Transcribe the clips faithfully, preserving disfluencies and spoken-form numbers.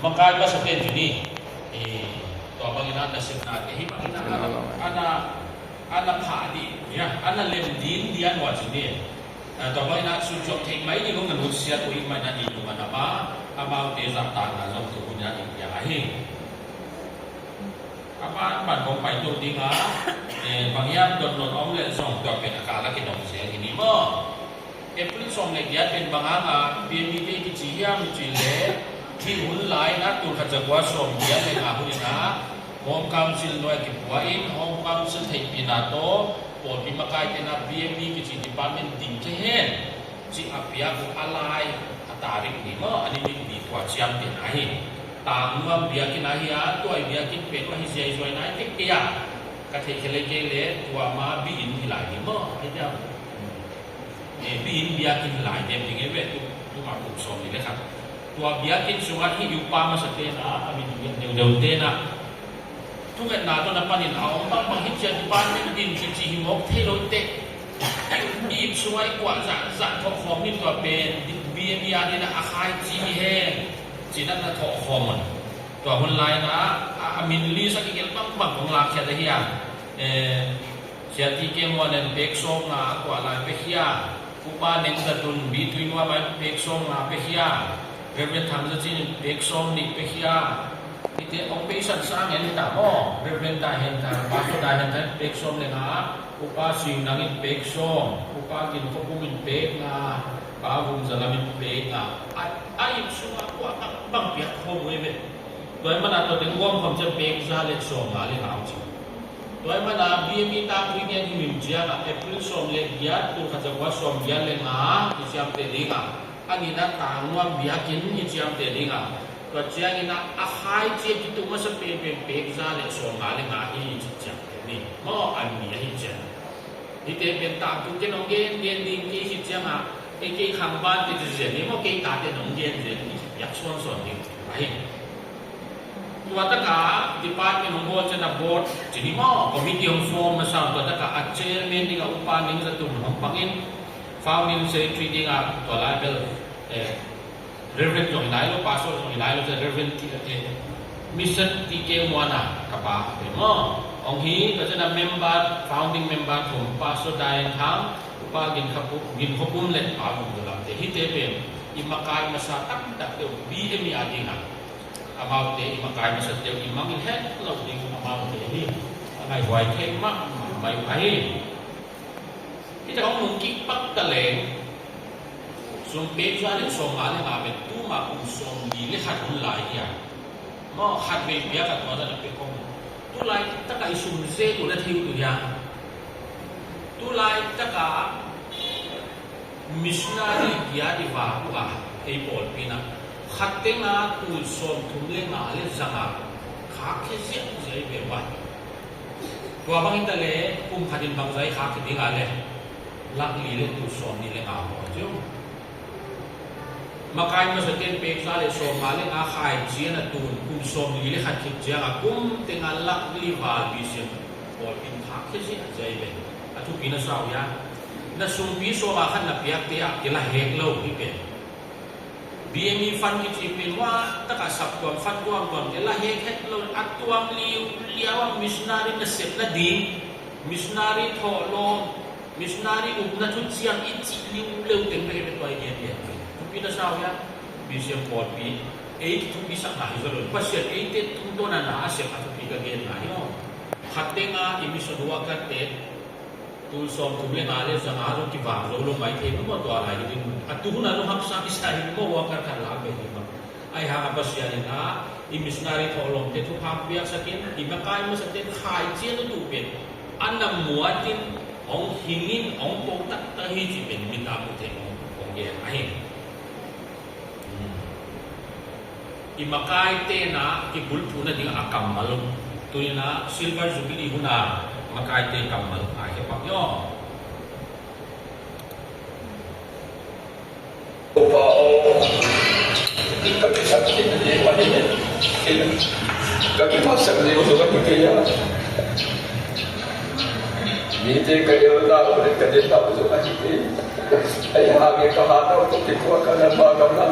Makai masa pen ci ni. Eh, tua bangin a nasepnate hih bangin a, a na, a na, a na phah dih, ya, a na lem ding dian ua ci ni. Ah, tua bangin a sutsuak theih mai ding hong na nutsiat uh hih mai na dih uh a na ba, amaute zahtakna zong tu hun a dih diang ahi. A ban ban kong pai to ding a, eh, bang hiam dotnot om leh zong tua pen a kal a kidong zel hi ni maw. April sawm le giat pen bang hang a B M I te kici hiam i cih leh, hih hun lai-in a tul khat za kua sawm giat le nga hun in a Home Council nuai kipua in Home Council theihpihna tawh pawlpi makaite in a B M I kici department ding thei hen cih a piak uh a lai a tarik ni maw, a ni ni ni tua ciamtehna hi. Tangnuam biakinn ahi a, tua i biakinn pen uh ahi ziaizuai nai tek kei a, ka theih kei lei kei leh tua ma biakinn hi lai ni maw, ahi hiam? Eh, biakinn, biakinn lai dem ding e ve, tu, tu ma kum sawm ni le khat. Tua biakinn sungah hih upa masa te na, a min deuhdeuh te na. Thungetna tawh na panin a om bangbang hi ciang department din kici hi mawk thei lo teh. I ip sungah i kuah zahzah thawhkhawm hi tua pen, B M I a dingin a khaici hi hen. Ci-in na thawhkhawm un. Tua hun lai-in a, a, a min list a kigelh bangbang kong lakkhiat ahi a. Eh, Sia T K Muan in pek sawm nga a kuah lai pia khia. Upa Neng Za Tun, B Tui Nuam in pek sawm nga pia khia. Reverend Thang Za Cin in pek sawm nih pia khia. Hihte hong peisan sang en hi ta maw. Reverend Dai Hen Thang, Pastor Dai Hen Thang in pek sawm le nga. Upa Sing Nang in pek sawm. Upa Gin Khua Pum in pek nga. Pa Vung Za Lam in pek nga. A, a ip sungah kuah bangbang piak khawm uh hi ve. Tua ahih manin tua teng gawm khawm ciang pek za le sawm nga le nga uh ci. Tua ahih manin B M I tangthu i gen hi mah ciangin April sawm le giat, tul khat za kua sawm giat le nga i ciamteh ding a, a nihna Tangnuam biakinn i ciamteh ding a, tua ciangin a, a khaici a kitu masa penpen pek za le sawm nga le nga hi ci ciamteh ni maw, a ni ahi ciang. Hihte pen tangthu ken hong gen gen ding kei hi ciangin, kei kei khang ban te ci zen ni maw, kei tate hong gen zen ni, piak suansuan ding ahi. Tua takah department hong bawl ciangin a board ci ni maw, committee hong form masa, tua takah a chairman dingin Upa Neng Za Tun hong pang in, founding secretary dingin tua lai bel, eh, Reverend zong hi nai lo, Pastor zong hi nai lo, Reverend T, eh, Mister T K Muan a ka pa te maw. Hong hi, tua ciangin a member, founding member thum, Pastor Dai Hen Thang, Upa Gin Khua Pum, Gin Khua Pum le Pa Vung Za Lam te, hihte pen i makai masa taktakte uh B M I a dingin, amaute i makai masate uh i mangngilh het loh ding amaute hi. A ngaihhuai thei mahmah mai uh ahi. Hih tak hong nung kik pak ta leng, sum pek za le sawm nga le nga pen tu ma kum sawm li le khat hun lai hi a. Maw, khat vei piak a tua zan a pek kong. Tu laitak a i sum ze tu na thei uh tu hi a. Tu laitak a missionary kiat i vak uh a, ei pawlpi in a. Khat teng a tul sawm thum le nga le za nga khak khia ziahziah i ve uh a. Tua bang hi ta leh, kum khat in bangzah i khak khia ding a leh, lak li le tul sawm nih le nga maw ci uh. Makai masa ten pek za le sawm nga le nga khaici a na tun, kum sawm nih le khat khit ciang a kum teng a lak li val B C M pawlpi in khak khia ziahziah i ve. A thupi na sa uh hiam? Na sumpi sawm a khat na piakte ah kila hek lo hi pen. B M E fund kici pen hua takah saptuam fund tuamtuamte la hek het lo, a tuam liuliau a missionary nasepna ding, missionary thawhlawm, missionary upna thuciam i cih liuliau teng bek hi tua i gen lian. Thupi na sa uh hiam? B C M pawlpi ei thupi sakna hi zaw lo. Pasian eite tungtawn a na a sep a thupi ka genna hi maw. Khat teng a i mission worker te tul sawm thum le nga le za nga zong kivak zo lo mai thei maw, tua lai hi ding. A tu hun a zong haksa kisa hi maw, worker khat lak ve hi maw. Ahi hang a Pasian in a i missionary thawhlawmte thupha piaksak in, i makai masate khaici a na tuh pen a na muat in hong hing in hong po taktak hi cih pen mi ta mu thei hong gen ahi. I makaite na kibulphuhna ding a kammal. Tuni na Silver Jubilee hun a makaite kammal a hi pak hi aw. Opa aw, ka kisakit ni mah hi. Ka kimaksak ni uh zong a hi kei a. Mite ka elna uh le ka denna uh zong a hi kei. Ahi hangin ka hatna uh tawh kikuak a, na pha ka na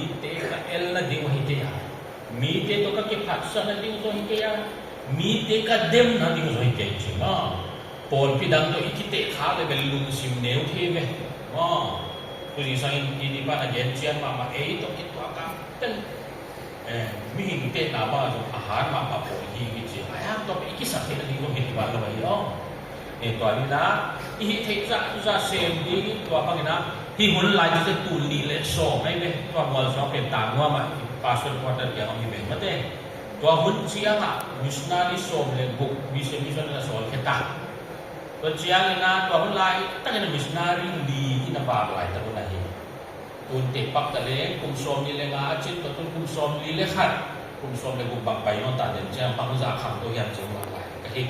mite ka elna ding uh hi kei a, mite tawh ka kiphatsakna ding uh zong hi kei a, mite ka demna ding uh zong hi kei ci maw. Pawlpi dang tawh i kiteh khak leh bel lungsim neu thei ve maw. Tua zingsangin i ni pan a gen cian mahmah, ei tawh kituak a pen, eh, mihing tehna bang zong a han mahmah pawl hi hi ci. A hang tawh i kisak theihna ding zong hi tuan lo ahi aw. Eh, tua ni na, i hih theih zahzah sem ding, tua bangin ah, hih hun lai tute tul nih le sawm ahi ve, tua Mualsuang pen Tanguam ah, Pastor Quarter kiang om hi ve mate. Tua hun ciangah, missionary sawm le guk, Mission Mission in a sawlkhia ta. Tua ciangin ah, tua hun lai takin a missionary li in a vak laitak hun ahi. Tun teh pak ta leng, kum sawm nih le nga a cin, tua tun kum sawm li le khat, kum sawm le guk bang pai nawn ta den ciang bangzah khang to hiam cih vak lai ka hi.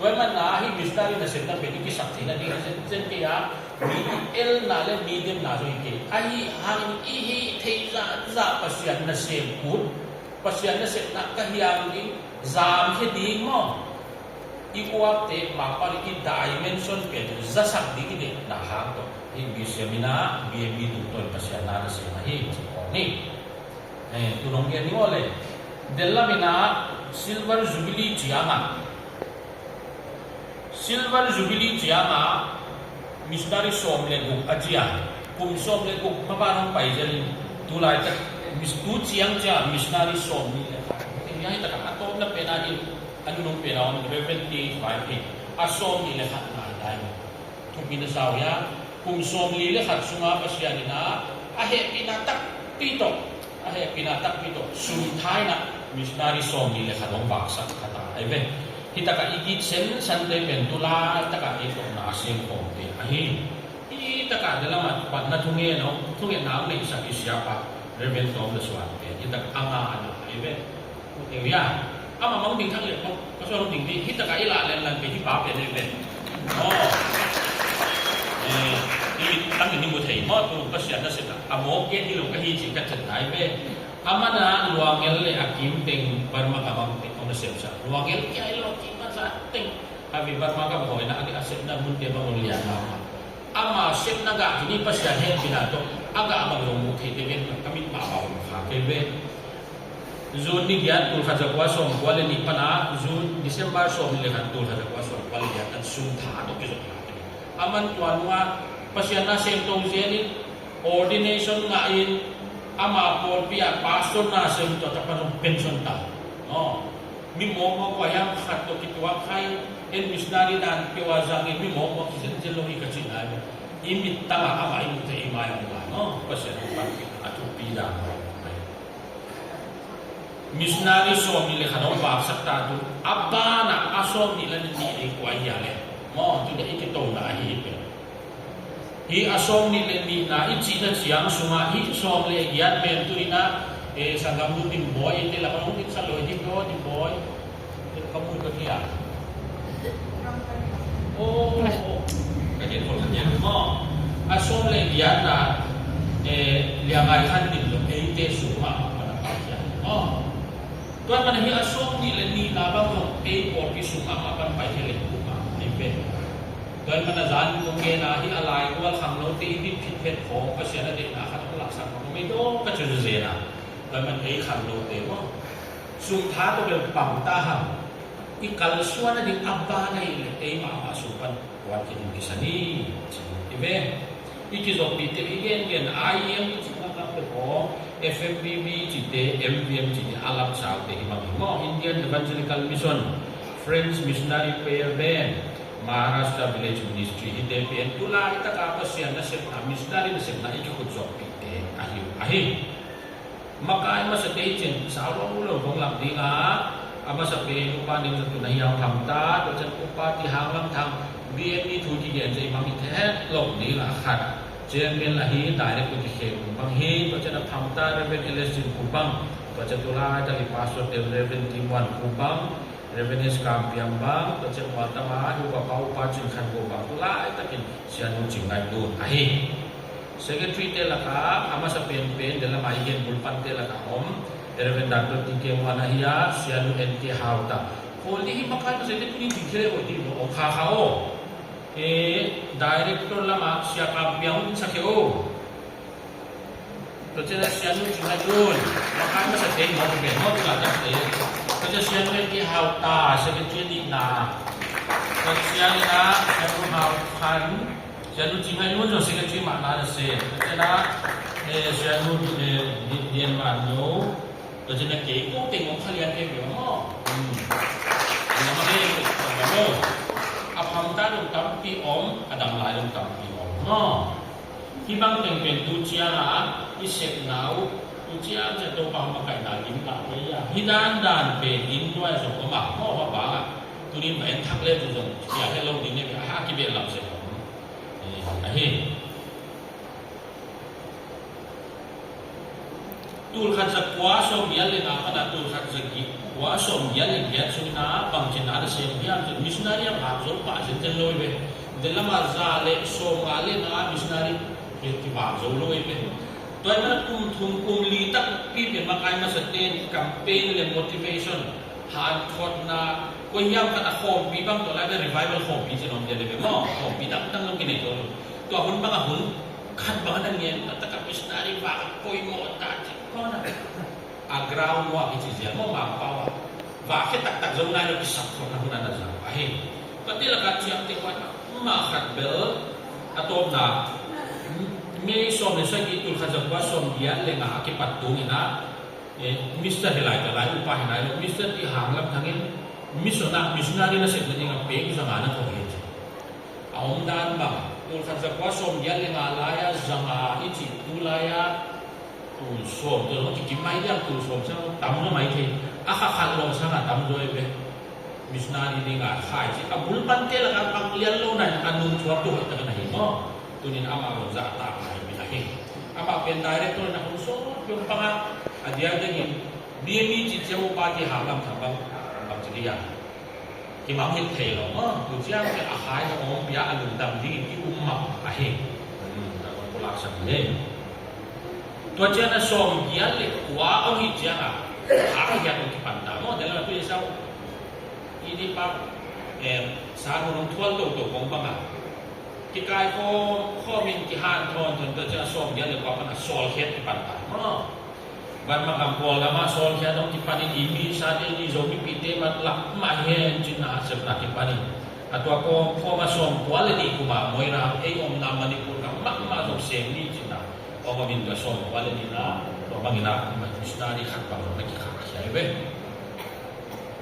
Tua ahih manin ah, hih missionary nasepna pen i kisak theihna ding a zenzen kei a, mi i elna le mi demna zong hi kei. Ahi hangin i hih theih zahzah Pasian nasem ut, Pasian nasepna ka hiam ding, zamkhia ding maw. I uapte mapal i dimension pen zasak ding i deihna hang tawh, hih museum in ah B M B tungtawn Pasian na nasem ahi ci khawng hi. Eh, tu nong gen ni aw le. Dellam in ah Silver Jubilee ciangah, Silver Jubilee ciangah missionary sawm le guk a ci a, kum sawm le guk maban hong pai zelin, tu laitak, mis-, tu ciang ciang missionary sawm nih le khat. Hih takah a tawpna pen ah in, a nunung pen ah om Reverend T H Vai Pin, a sawm nih le khat ngai dai. Thupi na sa uh hia, kum sawm li le khat sungah Pasian in ah, a hehpihna takpi tawh, a hehpihna takpi tawh, sum thaina missionary sawm li le khat hong vaksak khat a, ahi ve. Hih takah i git sensan te pen tu laitakah ei tawh na sem khawmte ahi. Hih takah Dellam ah patna thungen hong, thungetna hong neihsak i siapa Reverend Tom Le Suan pen hih takah a nga a na ahi ve. Hallelujah. Amah mah hong ding thak leh, ka suan hong ding dih, hih takah i lah lenlan pen hih pa pen ei pen. Aw. Eh, i mit tang in i mu thei maw, tu Pasian nasepna a mawk gen hi lo ka hi ci ka cen nai ve. Amah na Luangel le a kim teng Burma gam ah teng hong nasepsa. Luangel kia i lo kim a za teng. A vi Burma gam hawina a sepna munte bang hong lian mahmah. Ama sepna gah tuni Pasian hehpihna tawh a gah bang zong mu thei te gen ka mit mahmah hong kha kei ve. June ni giat tul khat za kua sawm kua le nih pan a, June, December sawm nih le khat tul khat za kua sawm kua le giat tan sum tha tawh kizop lai. A man tua nungah Pasian na sem to zel in, ordination ngah in, ama pawlpi ah pastor na sem tua tak pan zong pension ta. Aw. Mi mawkmawk kua hiam khat tawh kituak khai, en missionary dan peuh a zang in mi mawkmawk zenzen lo hi ka cih nai. I mit tangah amah i mu thei i mai ah mu lai maw. Pasian hong panpih a thupi dan. Missionary sawm nih le khat hong vaksak ta tu, a banah a sawm nih le nih ei kua hia le maw, tu le i kitona ahi hi pen. Hih a sawm nih le nihna i cihna ciang sungah hih sawm le giat pen tu inah, eh, sanggam nu Dim Bawi, eite lakah hong dingsak lo hi Dim Bawi, Dim Bawi. Ka mu ka kia. Oh, ka gen khol ka gen maw. A sawm le giatna, eh, Liangai Khan Din lo eite sungah a pan a pai kia. Maw. Tua ahih manin hih a sawm nih le nihna bang zong ei pawlpi sungah a pan pai thei le kua mah hi pen. Tua ahih manin a zan kong gen a hih a lai gual khangnote i bit phit phet khawng Pasian a deihna khat hong laksak mah kong ei dawng ka ci zenzen a. Tua ahih manin ei khangnote maw. Sum tha tawh bel pang ta hang. I kalsuan a ding a ban ahih leh ei mahmah sum pan kuan kiding kisa ni. Ci hi ve. I kizoppih te i gengen I M i cih mahmah peuh aw, F M B B cihte, M V M cihte a lamsaute hi bang hi maw, Indian Evangelical Mission, French Missionary Prayer Band, Maharashtra Village Ministry hihte pen tu laitak a Pasian nasepna, missionary nasepna i kikhut zoppihte ahi uh ahi. Makai masate i cin sau lo lo kong lak ding a, A masa pen Upa Ning Za Tun ahi a, hong phamta. Tua ciang Upa Ti Hang Lam Thang, B M E thu kigen ciang i mang hi thei het lo ding a, khat chairman ahi, director kikhel bang hi. Tua ciang a phamta Reverend L S Cin Khup bang, tua ciang tu laitak i pastor tel Reverend Ti Muan Khup bang, Reverend S Kam Piang bang, tua ciang Mualtam a hi upa pa Upa Cin Khan Go bang, tu laitakin Sianu Cing Ngaih Lun ahi. Secretary te lakah a masa penpen, den lam a i gen bulpante lakah om Reverend Doctor T K Muan ahi a, Sianu N K Hau ta. Pawl ding hi, makai masa te tuni ding khia le oi ding lo, ong kha kha o. E, director lam a Sia Kam Piang ong sa khia o. Tua ciang a Sianu Cing Ngaih Lun, makai masa te, maw, pen maw, tu la ta te. Tua ciang Sianu N K Hau ta, secretary nihna. Tua ciang a Sianu Hau Khan, Sianu Cing Ngaih Lun zong secretary mah na na se. Tua ciang a, eh, Sianu, eh, Di-, Dian Man No. Tua ciang a kei ko teng ong kha lian kei ve maw. Hmm. Tua mah hi, tua mah hi. A phamta dong tampi om, a dang lai dong tampi om maw. Hih bang teng pen tu ciang a i sepna uh, tu ciang ciang Topa hong makaihna lim ngah kei a. Hih dandan pen inn tuai zong om a, maw, va bang a. Tuni in va en thak le tu zong kia he lo ding ne, a ha kibehlap zia om. Eh, ahi. Tul khat za kua sawm giat le nga pan a tul khat za gi-, kua sawm giat le giat sung in a bangci na na sem hiam cih missionary a vak zo pah zenzen lo hi ve. Den lam a za le sawm nga le nga missionary ki, kivak zo lo hi ve. Tua hi mana kum thum kum li takpi pen makai masa ten campaign le motivation, hanthotna, koi hiam khat a khawmpi bang, tua lai pen revival khawmpi ci nuam dia le ve maw, khawmpi dangdang zong kinei zo lo. Tua hun bang a hun khat bang a na ngen, a takah missionary vak a poimawh ta ci kawna. A ground maw a kici zia maw, Mangpau a. Vak khia taktak zo nai lo, kisap khawmna hun a na za ahi. Tua te lakah ciamteh huai mahmah khat bel, a tawpna, May sawm le sagih, tul khat za kua sawm giat le nga a kipat tung in a, eh, Mister Hilai, tua lai upa hi nai lo, Mister Ti Hang Lam Thang in mission ah, missionary nasepna ding a peng za nga na thawh hi ci. A omdan bang, tul khat za kua sawm giat le nga lai a za nga i cih tu lai a, tul sawm, tul sawm kikim mai diam, tul sawm sang tam lo mai thei. A kha khat lo sang a tam lo hi ve. Missionary ding a khai ci. A bulpante lakah bang lian lo nai, a nung thuak tu hoih tak na hi maw. Tunin amah lo zahtak nai mi na hi. Amah pen director na hong sawt piong pang a, a dia dingin B M E ci ciang Upa Ti Hang Lam Thang bang, bang ci dia. Kimang hit thei lo maw, tu ciang te a khai na om pia a lungdam dingin i um mah ahi. Hmm, ta kon pulak sak le. Tua ciang a sawm giat le kua om hi ciang a, a hiat om kipan ta maw, den la tu i sau. I di pa, eh, sa nung thual to to kong bang a. Kikai khawm, khawm in kihanthawn thawn tua ciang a sawm giat le kua pan a sawlkhiat kipan ta maw. Van mah gam Kawlgam ah sawlkhiat hong kipan in, i mi sate ni Zomipite mah lak mah hen cin a sepna kipan in. A tua kawm, kawm a sawm kua le nih kum a Moirang, ei omna Manipur gam mahmah zong sem ni cin a. Kawm a min tua sawm kua le nih na, tua bangin a missionary khat bang zong na kikhahkhia hi ve.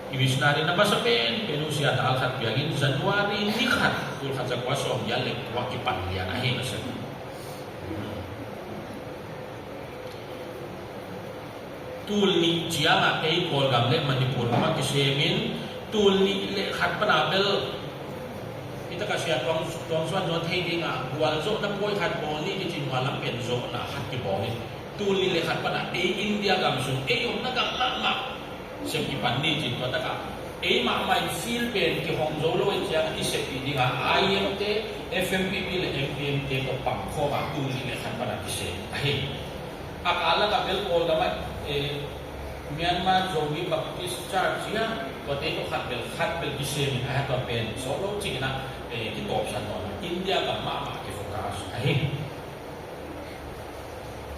I missionary na masa pen, pen uh Sia Dal Khat Piang in January ni khat, tul khat za kua sawm giat le kua kipan lian ahi masa. Tul nih ciang a ei Kawlgam le Manipur gam a kisem in, tul nih le khat pan a bel, i tak a Sia Tuang, Tuang Suan Zaw thei ding a, gualzawhna pawi khat bawl ni kici, Muallam pen zawhna khat kibawl in, tul nih le khat pan a ei India gam sung, ei omna gam mahmah sem kipan ni cin, tua tak a ei mahmah in field pen kihong zo lo i ciang a, i seppih ding a I M te, F M P P le M P M te tawh pang khawm a, tul nih le khat pan a kisem ahi. A kal lakah bel Kawlgam ah, eh, Myanmar Zomi Baptist Church hi a, tuate tawh khat bel, khat bel kisem in a, tua pen sawt lo cing in a, eh, kitawpsan nawn a, India gam mahmah kifocus ahi.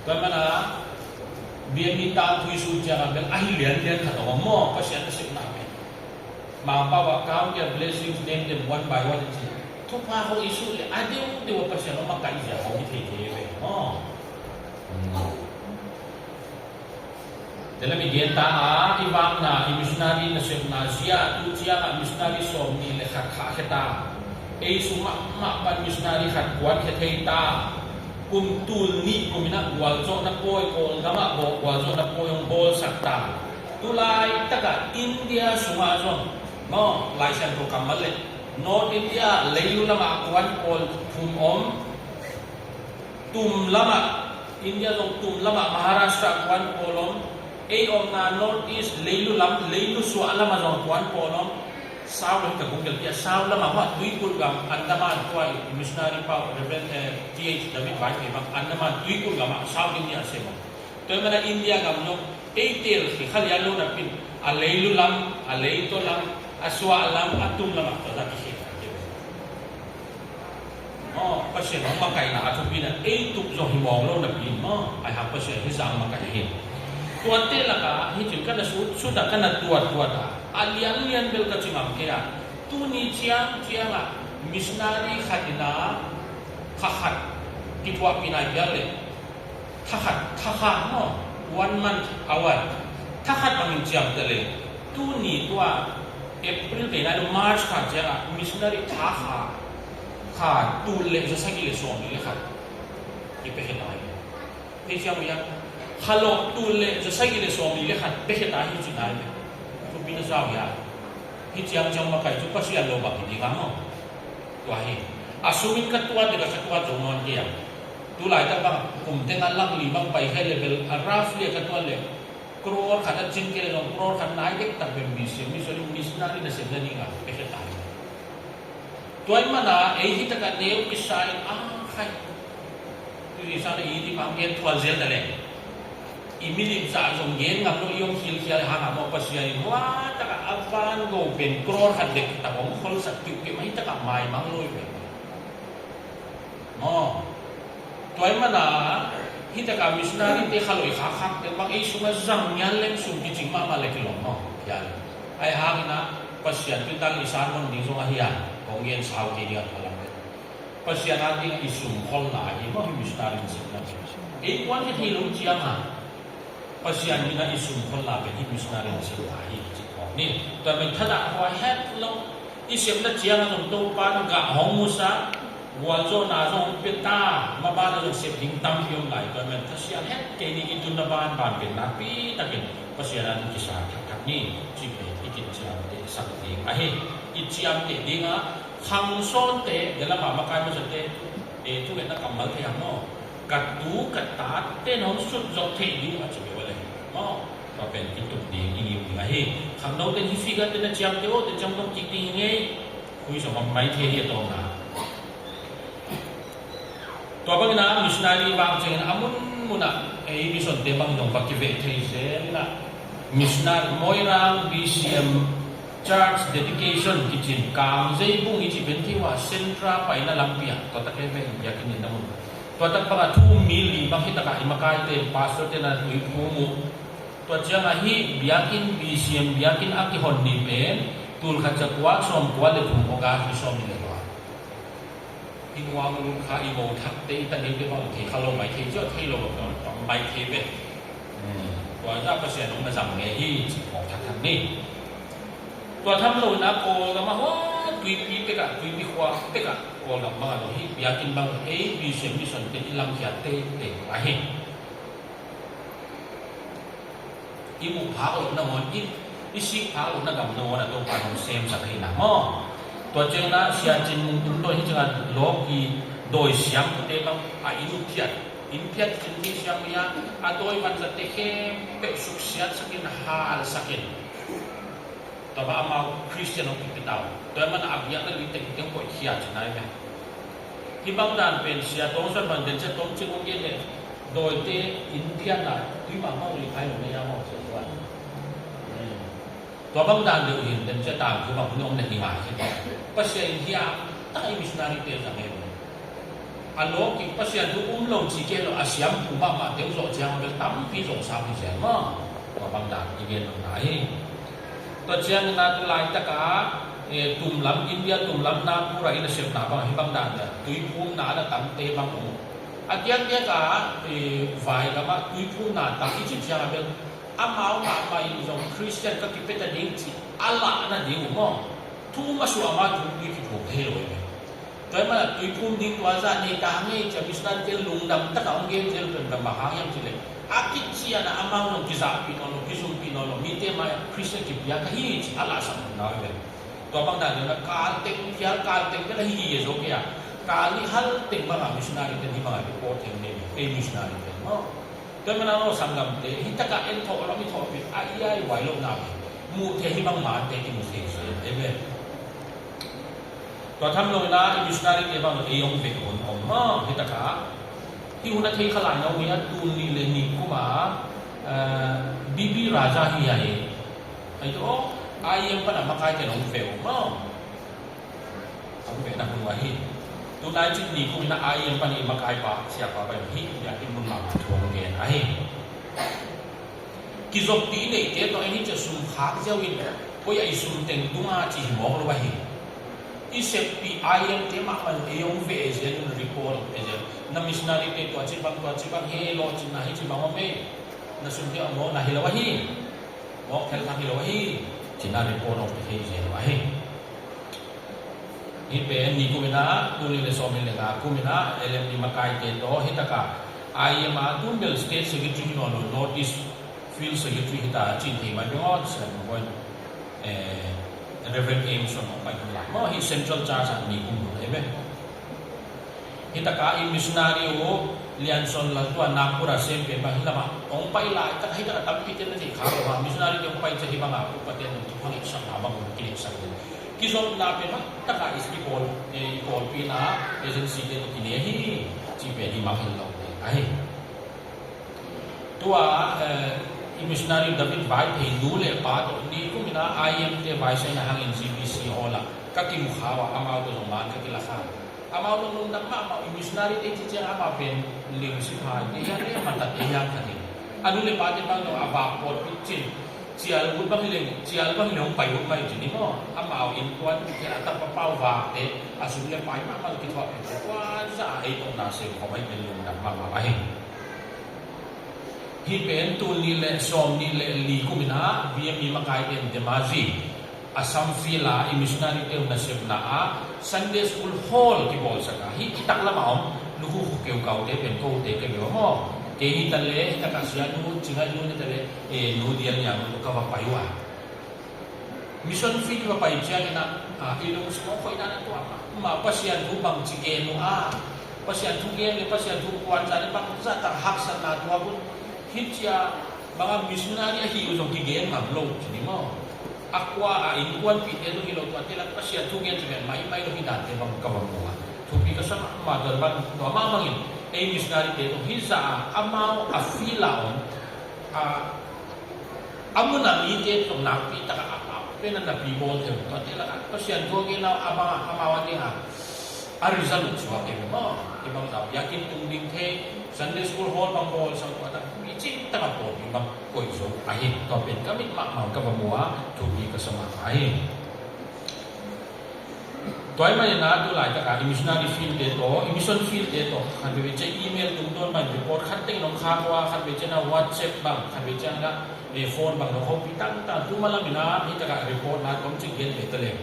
Tua mana B M E tangthu i sut ciang a bel ahi lianlian khat a om maw, Pasian nasepna pen. Mangpau ah count your blessings, name them one by one i ci. Thupha hong i sut le a deuhdeuh a Pasian hong makaih zia hong hi thei thei ve maw. Tua leh mi gen ta a, i vakna, i missionary nasepna zia, tu ciang a missionary sawmnih le khat khahkhia ta. Ei sung mahmah pan missionary khat kuankhia thei ta. Kum tul nih kum in a gualzawhna pawi, Kawlgam ah gualzawhna pawi hong bawlsak ta. Tulai takah India sungah zong maw, Lai Siangtho kammal le North India leilu lamah kuan pawl thum om, tum lamah, India zong tum lamah Maharashtra kuan pawl om, ei omna North East leilu lam, leilu suah lamah zong kuan pawl om. Sau lam ka Google pia, sau lamah mah tuikulh gam Andaman tua i missionary pau Reverend, eh, T H David Vaiphei bang Andaman tuikulh gamah South India sem om. Tua mana India gam zong ei tel khi khalian lo napin a leilu lam, a leitaw lam, a suah lam, a tum lamah tua zah kikhel. Aw, Pasian hong makaihna a thupina ei tup zong hi mawk lo napi maw, ai hang Pasian hi zang makaih hi. Tuate lakah hicin ka na sut, sut a ka na tuat, tuat a, a lianlian bel ka ci ngam kei a, tuni ciang ciangah missionary khat in a kha khat kithuahpih nai pial le, thakhat, thakhat maw, one month hour, thakhat bangin ciamteh le, tuni tua April kei nai lo March kha ciangah missionary thakhat, kha tul le za sagih le sawmli le khat i pekhe tai. Hei ciang uh ia, kha lo tul le za sagih le sawmli le khat pekhe tai hi ci nai le. Thupi na zau ia. Hei ciang ciang makaih cu Pasian lo bang hi ding a maw. Tua hi. A sumin ka tuat le ka tuat zo nawn kei a. Tulai tak bang kum teng a lak li bang pai khe le bel a roughly ka tuat le crore khat a cin kei le zong crore khat nai dek tak bem mi siam mi soli missionary na sem na ding a pekhe tai. Tua i mana ei hi taka neu kisa in a khai. Tui sa na i ti pang gen thual zel ta le. I milim sa zong gen ngam lo i om khilkhial hang a maw Pasian in hua taka a van go pen crore khat dek tak om kholsak piu ke mai taka mai mang lo i pen. Maw. Tua i mana hi taka missionary te kha lo i khak khak te bang ei sungah zang nian lem sum kicing mahmah le kilom maw. Ai hang ina Pasian tui tang i san hon ding zong a hi a. Kong gen sau kei ding a tua lam. Pasian a ding i sum kholna hi maw hi missionary in sipna. Ei kuan hi thei lo ciang a Pasian in a i sum kholna pen hi missionary in sipna hi ci khawk ni. Tua men thadah khua het lo i sepna ciang a zong Topa in gah hong musa gualzawhna zong pia ta maban a zong sep ding tampi om lai tua men thasian het kei ni i tunna ban ban pen nakpi takin Pasian a ding kisa thakthak ni ci pen i kin ciamteh sak ding ahi. I ciamteh ding a Khang sawnte, de lamah makai masate, e, thungetna kammal thei ang maw? Ka tu, ka tate nong sut zawh theih ding a ci beuh a le. Maw? Tua pen i tup ding, i ngiu ding ahi. Khangnote hi figure te na ciamte aw, te ciam dong kik ding hi ngei. Hui sawm a mai thei hi a tawngna. Tua bangin a missionary vang ciangin a munmun ah ei missionte bang dong va kiveh thei zel in a missionary Moirang B C M church dedication kicin Kangzei bung i ci pen thei uh a Central paina lampi ah tua tak he ve in biakinn in na mun. Tua tak bang a thu mi li bang hi tak a i makaite pastor te na tui phum uh. Tua ciang a hi biakinn B C M biakinn a kihon ni pen tul khat za kua sawm kua le thum August ni sawm ni le kua. I nuam uh kha i mo thakte i tanite bang thei kha lo mai thei ciau thei lo bang mai thei ve. Tua zah Pasian hong na zang nge hi ci mo thak thak ni. Tua tham lo na Kawlgam a hua tuipi pek ah tuipi khua pek ah Kawlgam bang a lo hi biakinn bang ei B C M mission te i lamkhiat teitei ahi. I muh phak loh nangawn, i, i sik phak loh na gam nangawn a Topa in hong semsak ahi na maw? Tua ciangin a Sia Cin Mung Tung Dawi hi ciangin a lawki dawi siangthote bang a inn phiat, inn phiat cin hi siang hi a, a dawi vanzatte khempeuh suksiatsakin halsakin. Tua bang amau Khristian hong kipia ta uh. Tua ahih manin a biakna li tengteng koih khia ci nai ve. Hih bang dan pen Sia Tawng Suan bang den cia tawng cik hong gen leh dawite inn phiatna tui mahmah uh li khai lo na ia maw Sia Suan. Tua bang dan deuh hin den cia tangthu bang hun om na hi ngai hi. Pasian in hiah tak i missionary te zang e. A lawki Pasian thu um lo ci kei lo a siampu mahmah teng zawh ciang a bel tampi zawhsa hi zel maw? Tua bang dan i gen nopna hi. Tua ciangin a tu laitak a, eh, tumlam, India tumlam Nagpur a i nasepna bang hi bang dan cia tuiphumna a na tamte bang um. A diakdiak a, eh, vai lamah tuiphumna tam i cih ciang a bel amau mahmah in zong Khristian ka kipia ta ding cih a lahna ding uh maw? Thu masuah ma thu tui kiphum thei lo hi. Tua hi mana tuiphum ding tua zah nei ta hang ei ci-a missionary te lungdam taka hong gen zel pen bang hang hiam cih leh, a kician a amau zong kizahpih nawn lo, kizumpih nawn lo, mite mai-ah Khristian kipia ka hi ci a lahsak nawn lo hi ve. Tua bang dan deuh na kal teng phial, kal teng phial ahi hi zo kei a, kal nih hal teng bangah missionary ten hih bangah report thei nei, ei missionary ten maw. Tua hi mana maw sanggamte, hih takah en thawh lo, mi thawh pih a, i ai huai lo na hi. Muh thei hih bang mante kimu thei se. Amen. Tua tham lo ina i missionary te bang ei hong veh hun om maw, hih takah. Hih hun a thei kha lai na uh hi a, tul nih le nih kum a, eh, B B Raja hi a hi. Ai tu, I M pan a makai ten hong veh uh maw. Hong vehna hun uh ahi. Tu nai cin nih kum ina I M pan i makaipa, siapa pai hi, i a i mun lam thu hong gen ahi. Kizoppih neihte tawh en hi ci a sum khak ziau in, koi a i sum teng tunga ci hi mawk lo ahi. I seppih I M te mahmah in ei hong veh zel in report hong pia zel. Na missionary te tua ci bang, tua ci bang, he lawhcinna hi ci bang om ei. Na sum te a mawkna hi lo ahi. Mawk khelkhak hi lo ahi. Cina report hong pia thei zel lo ahi. Hih pen nih kum ina, tul nih le sawm nih le nga kum ina, L M D makaite tawh, hih takah I M a tun bel state secretary hi nawn lo, North East field secretary hi ta, cin thei mai beng aw, Reverend Ames on pai hun lai. Maw hih Central Church a nih kum hun ahi ve. Hih takah i missionary uh Lianson Laltuan Nagpur a sem pen bang hih lamah hong pai laitak hih takah tampi ten na theih kha lo a, missionary te hong pai ciang hih bangah upa ten hong kineihsakna bang hong kineihsak ding. Kizopna pen hih takah i pawl, i pawlpi na agency te tawh kine hi cih pen i mangngilh lo ding ahi. Tua, eh, i missionary David Vaiphei nu le pa tawh nih kum ina I M te vaisaina hangin G B C hall ah ka kimu kha uh a, amau tawh zong man ka kilakha. Amau tawh lungdam mahmah, i missionary te ci ciang amau pen ling siphai te hiang le mata te hiang khat hi. A nu le pa te bang zong a vak pawt picin cial ut bang hi leng, cial bang hi leng hong pai ut mai ci ni maw. Amau innkuan te a tapa pau vak te a sum le pai mahmah kithuah picin tua zah a ei tawh na sem khawm ahi pen lungdam mahmah ahi. Hih pen tul nih le sawm nih le li kum ina B M E makaite in Dhemaji Assam field ah i missionary te uh nasepna ah Sunday school hall kibawlsak a, hih kitak lamah om lukhu kheukau te pen kote kei beuh maw. Kei hi ta le, hih takah sia nu Cing Ngaih Nu hi ta le, eh, Nu Dial Niang Nu ka va pai uh a. Mission field va pai ciangin ah, ah, i lungsim hong khoih dan a tua mah, mah Pasian thu bangci gen uh a, Pasian thu gen le Pasian thu kuan zah le bangzah tak haksatna tua bun. Hih cia banga missionary ahi uh zong kigen ngam lo ci ni maw. A kua a innkuanpihte zong hi lo tuate lak Pasian thu gen ci ven maimai lo hi dante bang ka va mu a. Thupi ka sa mahmah, tua bang tua mah bangin ei missionary te zong hih zah a amau a field a om a, a mun a mite tawh nakpi takah a, a pen a napi bawl thei uh. Tuate lakah Pasian thu a gen a, amau a, amau a ding a, a result uh suak thei uh maw. Hih bangzah biakinn tung ding thei, Sunday school hall bang bawlsak tua tak mi cih takah pawlpi bang koih zo ahi. Tua pen ka mit mahmah ka va mu a, thupi ka sa mahmah ahi. Tua ahih manin ah tu laitak ah i missionary field te tawh, i mission field te tawh khat veve ciang email tungtawn bang report khat teng in hong khak uh a, khat veve ciang ah WhatsApp bang, khat veve ciang ah, eh, phone bang dong hopih tangtang. Tu malam in ah hih takah report na tawmcik gen ve ta leng,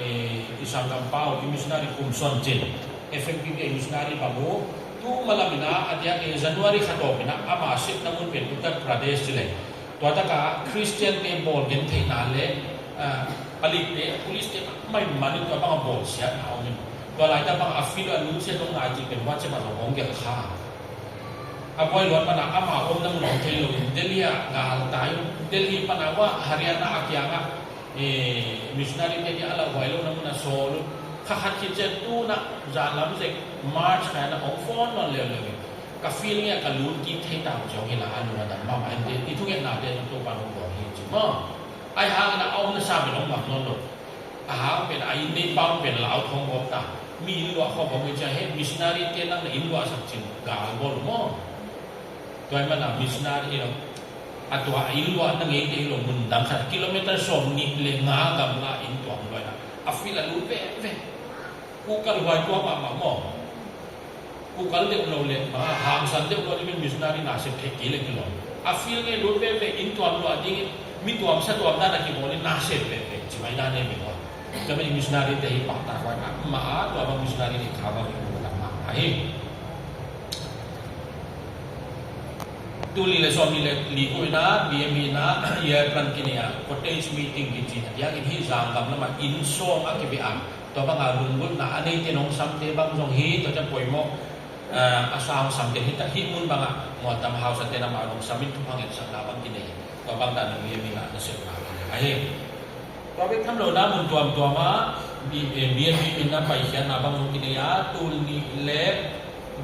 eh, i sanggampa uh i missionary Kum Son Cin, F M P P a i missionary bang uh, tu malam in ah a diak, eh, January kha tawp in ah ama sepna mun pen Uttar Pradesh ci leng. Tua takah Khristiante bawl gentheihna le, ah, palikte, police te maiman in tua bangah bawlsiatna om in. Tua laitak bangah a field a nu sia zong ngai cih pen WhatsApp ah zong hong gelh kha. A buai luat panah ama omna mun hong thei loin Delhi ah galtai un. Delhi panah ua Haryana a kiangah, eh, missionary te nih a lauhuai lohna mun ah sawl un. Kha khat khit ciang tu-in ah zan lam zek March kha in ah hong phone nawn leuleu in. Ka field ngiat ka lut kik thei ta uh ci hong hilh a, a lungdam mahmah inteh. I thungetnate zong Topa'n hong bawl hi ci maw. Ahih hangin a omna sa pen hong ngam nawn lo. A hang pen a inn neipa un pen lau thong gawp ta. Mi inn luah khawm hong hi ciang, he missionary te nang na inn luahsak cin gal bawl uh maw. Tua ahih manin missionary hi lo. A tua a inn luah na ngeite hi lo, mun dang khat kilometer sawm nih le nga gamla inn tuam luah in a, a field a lut veve. Kukal huai tua mahmah maw. Kukal deuh lo le, ma, hangsan deuh lo le, missionary na sep thei kei le kilawm. A field nge lut veve, inn tuam luah dingin, mi tuam sa tuam dan a kibawl in na sep veve, ci mai dan e mi hua. Tua bang missionary te hi pahtak huai mah, mah a, tua bang missionary hi kha bang hi, tua bang mah ahi. Tul nih le sawm nih le li kum in a, B M E in a, year plan kinei a, cottage meeting kici a, biakinn hi Zangkam lamah inn sawm a kibia a, tua bang a lunggulhna a neite nong samte bang zong hi, tua ciang poimawh, eh, a sang samte hi ta, hih mun bang a, Mualtam House a te na ma nong sam in thupha ngetsakna bang kinei, tua bang dan a B M E in a, na sepna bang ahi. Tua bek tham lo na mun tuamtuam ah, B-, eh, B M E in a paikhiatna bang zong kinei a, tul nih le,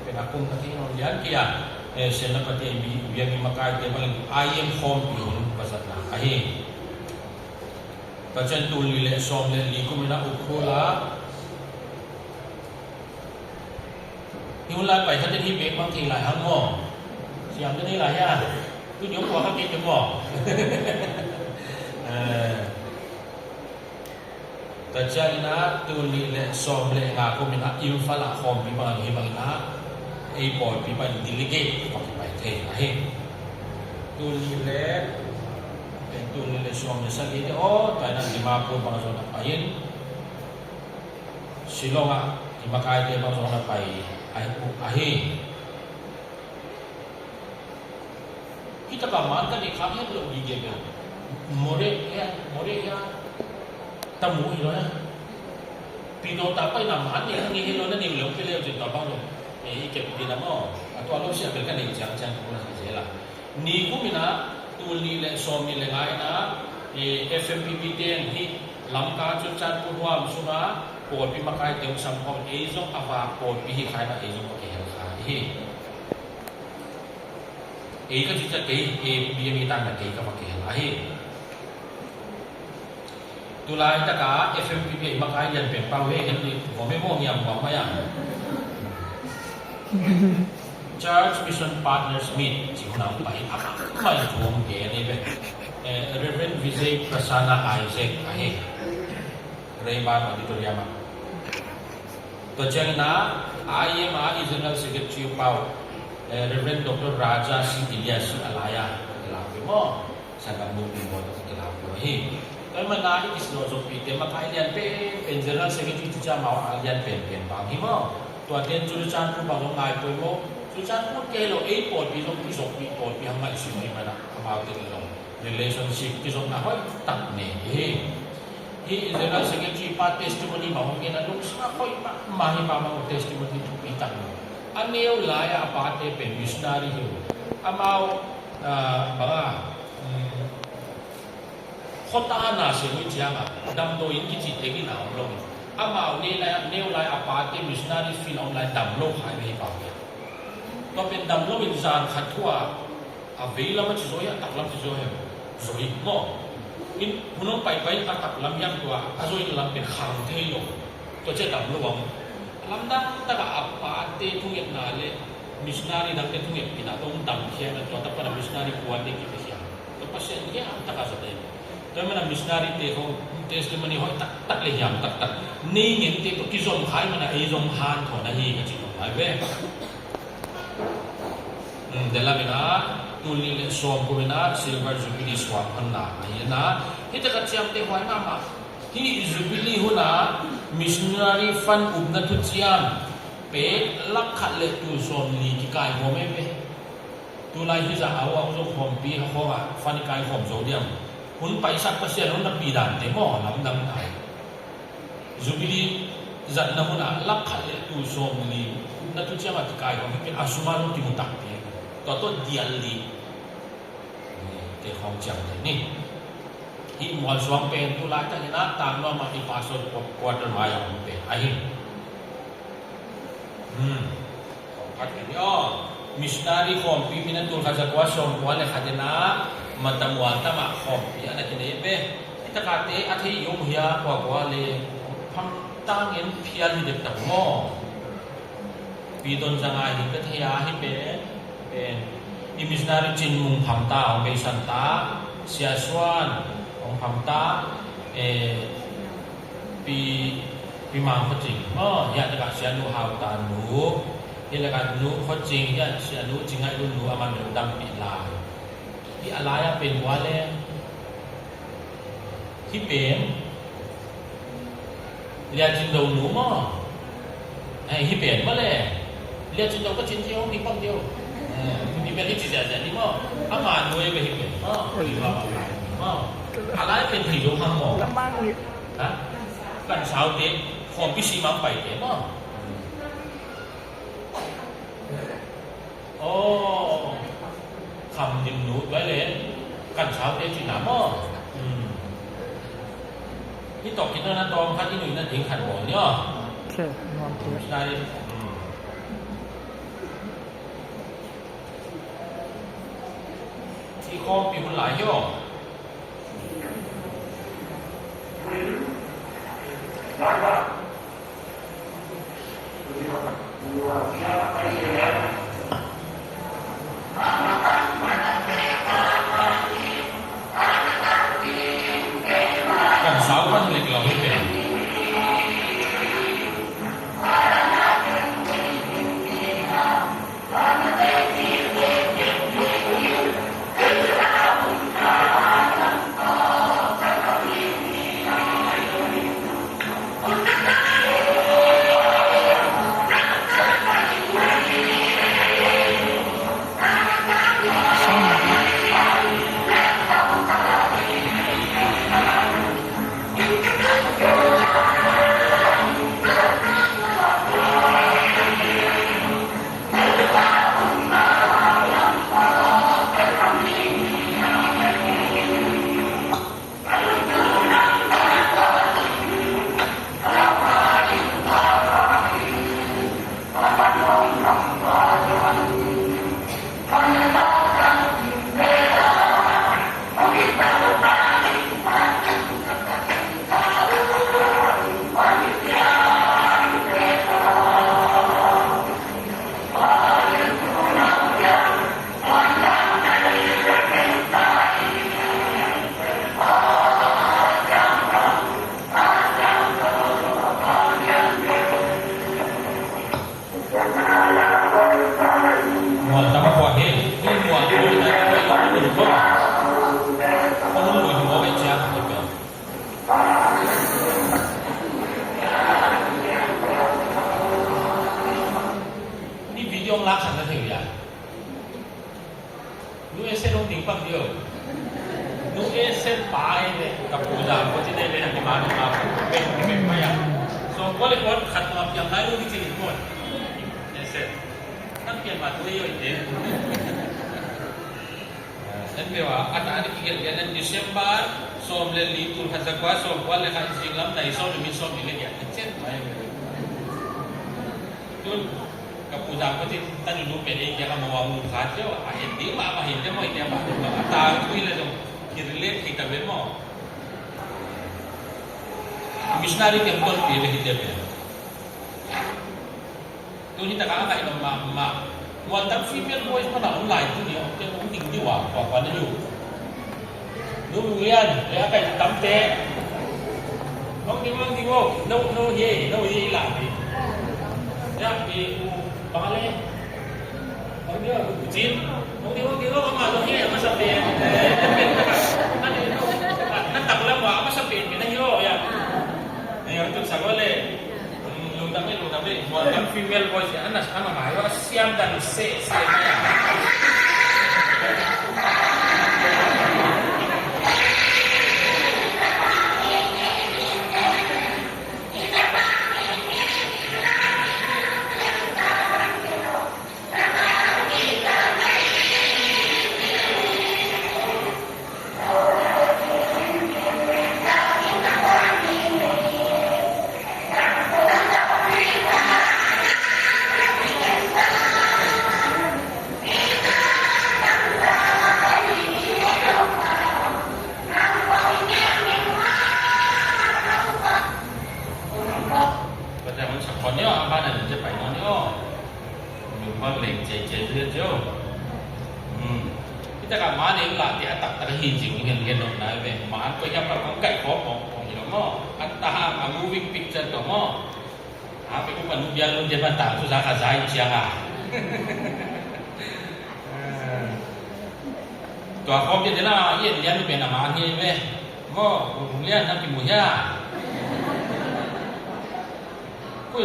pen a kum khat hi nong lian kei a, eh, Senapati B-, B M E makaite bang in I M khawmpi hun va zatna ahi. Tua ciang tul nih le sawm le li kum in a Ukhrul ah, hih hun lai pai khat in hih bek bang thei lai hang maw? Siam den hi lai hia? Tu diong kua kha kei te maw? Eh, tua ciang in a tul nih le sawm le nga kum in a Imphal ah khawmpi bang hi bang in a, ei pawlpi bang in delegate bang pai thei ahi. Tul nih le, tul nih le sawm le sagih te aw, tua in a Dimapur bang zong na pai in, Shillong ah i makaite bang zong na pai ahi, ahi. Hih takah man ka neih khak het loh gige bel. Moreh hia, Moreh hia. Tamu hi lo hia. Pito ta pai na man neih khak ngei het loh na neih leh pia leh cin tua bang lo. Eh, i kep pi na maw. A tua lo sia bel ka neih ciang ciang ka puna sa zel a. Ni kum in a, tul nih le sawm nih le nga in a, eh, F M P P te in hih Lamka Churachandpur huam sung a, pawlpi makaite hong sam khawm, ei zong a vak pawlpi hi kha in a, ei zong va kihel kha hi. Ei ka cih ciang kei, eh, B M E tang na kei ka va kihel ahi. Tulai taka F M P P a i makai lian pen pau he, en ni, mo me mo ngiam mo maya. Church Mission Partners Meet, ci hun a pai, a mai thum ke ni be. Eh, Reverend Vijay Prasanna Isaac ahi. Rainbow Auditorium ah. Tua ciangin a, I M a i General Secretary pau, eh, Reverend Doctor Raja Singh Elias a lai a, lau pi maw. Sangam mu pi maw, lau pi hi. Tua i mana i kis lo zong pi te makai lian pen, pen General Secretary tu cia mau a lian pen, pen bang hi maw. Tua ten Churachandpur bang zong ngai poi maw. Churachandpur ke lo ei pawlpi zong pi zong pi pawlpi hang ngai si maw i mana, a mau te lo. Relationship kizopna hoih tak nei hi. Hih General Secretary pa testimony mah hong gen a lungsim a hoih mahmah hi, mahmah hong testimony thupi tak nei. A neu lai a a pate pen missionary hi uh. Amau, ah, bang a, um, khuata na sia uh ciang a, damdawi in kici teng in a om lo. Amau neu lai, neu lai a pate missionary field a om lai dam lo khai ve hi pau hi. Tua pen dam lo in zan khat thu a, a vei lam a ci zaw hi, a tak lam ci zaw hi, zaw hi maw. In hun hong paipai a tak lam hiam tua, a zaw in lam pen khang thei lo. Tua cia dam lo ang. Lamdang taka a pate thungetna le missionary dangte thungetpihna tawh hong dam khiam a, tua tak pana missionary kuate kipia khiam. Tua Pasian hiam taka za dei. Tua mana missionary te khong testimony hoih taktak le hiam taktak nei ngente tua kizom khai mana ei zong hanthawn ahi ka ci nop lai ve. Hmm, tua lamin a, tul nih le sawm kum in a Silver Jubilee suak honna ahi na. Hih takah ciamteh huai mahmah. Hih Jubilee hun a missionary fund upna thuciam pen lak khat le tul sawm li kikai huam ei ve. Tulai hi zah a hong zong khawmpi a khawng ah fund i kai khawm zo diam. Hun paisak Pasian hun napi dante maw lamdang ta. Jubilee zatna hun ah lak khat le tul sawm li na tu ciang a kikai khawm hi pen a sum a zong kimu takpi. Tua tawh dial li. Te khawng ciang te ni. Hih mualsuang pen tulai takin a tangnuam ah i pastor quarter mai a om pen ahi. Hmm. Khat ka ni aw. Missionary khawmpi min a tul khat za kua sawm kua le khat in a matamual tam ah khawmpi a na kinei ve. Hih takate a thei i om hia kua kua le phamtangin phial hi dek tak maw. Piton zanga hi ka thei a hi pen, pen i missionary Cin Mung phamta hong beisan ta, Sia Suan hong phamta, eh, Pi, Pi Mang Khuacing. Oh, hia taka Sia Nu Hau ta nu, hia taka Nu Khuacing, hia Sia Nu Cingai Lun nu a man dam pi lai. Hi a lai a pen kua le, hi pen, Lia Cin Do nu maw? Eh, hi pen maw le. Lia Cin Do ka cin ci hong ding pang ding. Eh, tuni bel hi ci ziahziah ni maw? Ama nu ei bel hi pen maw? Hi maw? Maw? A lai pen hi lo hang maw? Ha? Kan saute, khawmpi si mang paite maw? Aw, Kham Dim nu tua le kan saute cina maw? Hmm. Hi tawh kina na tawm khat i nuih na ding khat bawl ni aw. Khe, nuam tua. Missionary. Hmm. I khawmpi hun lai hi aw. Kan sau kan lek lo hi pen. Mual tam a kua he, mual tam a kua he. Ni video laksan na thei ya. Nu Esen hong ding pak dih o. Nu Esen pa ei ve, ka pu Zam Kua Cin ei ve, na ki ma na ma pu, pen, pen ma ya. So, kua le kua khat ma piang lai lu di cin in kua. Esen. Nang pian ma tu ei o i te. En ve wa, a ta ni ki gel gel en December, sawm le li tul khat za kua, sawm kua le khat zing lam, nai sawm le min sawm ni le gel. Chen ma ei ve. Tun, ka pu Zam Kua Cin tanu nu pen ei kiang a maw a mu kha cio, a en ding mahmah hi, te maw i te mah, a tangthu hi leh zong ki relate thei ta ve maw? Missionary kiang tonpih ve hi te ve. Tun hi takah a ngaih mahmah. Mualtam female voice pan a om lai tuni, om te om ding diu a, kua kua na hi uh. Nu Lian, le a kaih tamte. Hong ding, hong ding o. No, no, hi, no, hi, la, hi. Ya, hi, u, bang le. Hong ding o, u Cin. Hong ding, hong ding o, ama, no, hi, ama, sa, pe. Eh, na, na, na, tak lam wa, ama, sa, pe, na, hi, o, ya. Eh, hong tun sa, wa, le. Lungdam ei, lungdam ei. Mualtam female voice, a na, a na ngai, a siam dan se, se mai a. Pasian hong sak khawm ni aw, a ban a lim cia pai nawn ni aw. Min hong leng ciaicia cia cia aw. Hmm. Hi takah ma nei lah te a taktak hi ci hong gen gen nop nai ve. Ma koi hiam khat kong kaih khawm kong kong hi lo maw. A ta a moving picture tawh maw. A pe upa nu bia lun dia ban tang thu za kha za in ciang a. Tua khawm dia dena i en lian pen a ma hi ve. Maw, hong lian na kimu hia.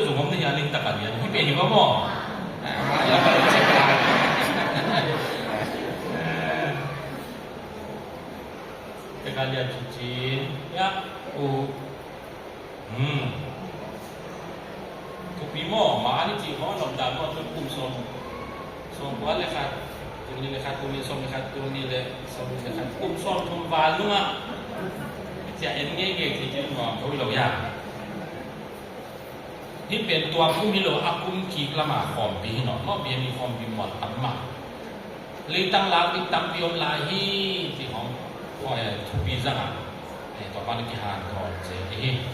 Zong om na hi a, ning taka lian hi pen hi ba maw? Ning taka lian. Taka lian cicin. Ya. U. Hmm. Thupi maw, ma ni ci maw, lawm dan maw, kum sawm. Sawm kua le khat. Tul nih le khat, tul nih sawm le khat, tul nih le sawm le khat. Kum sawm thum val nungah. Cia en ngei ngei cicin maw, ko lo ya. Hih pen tua kum hi lo a kum kik lama khawmpi hi nawn maw, biami khawmpi mual tam mah. Leitang lak ding tampi om lai hi, ti hong, oi, thupi zangah, eh, tua pan kihanthawn zel hi.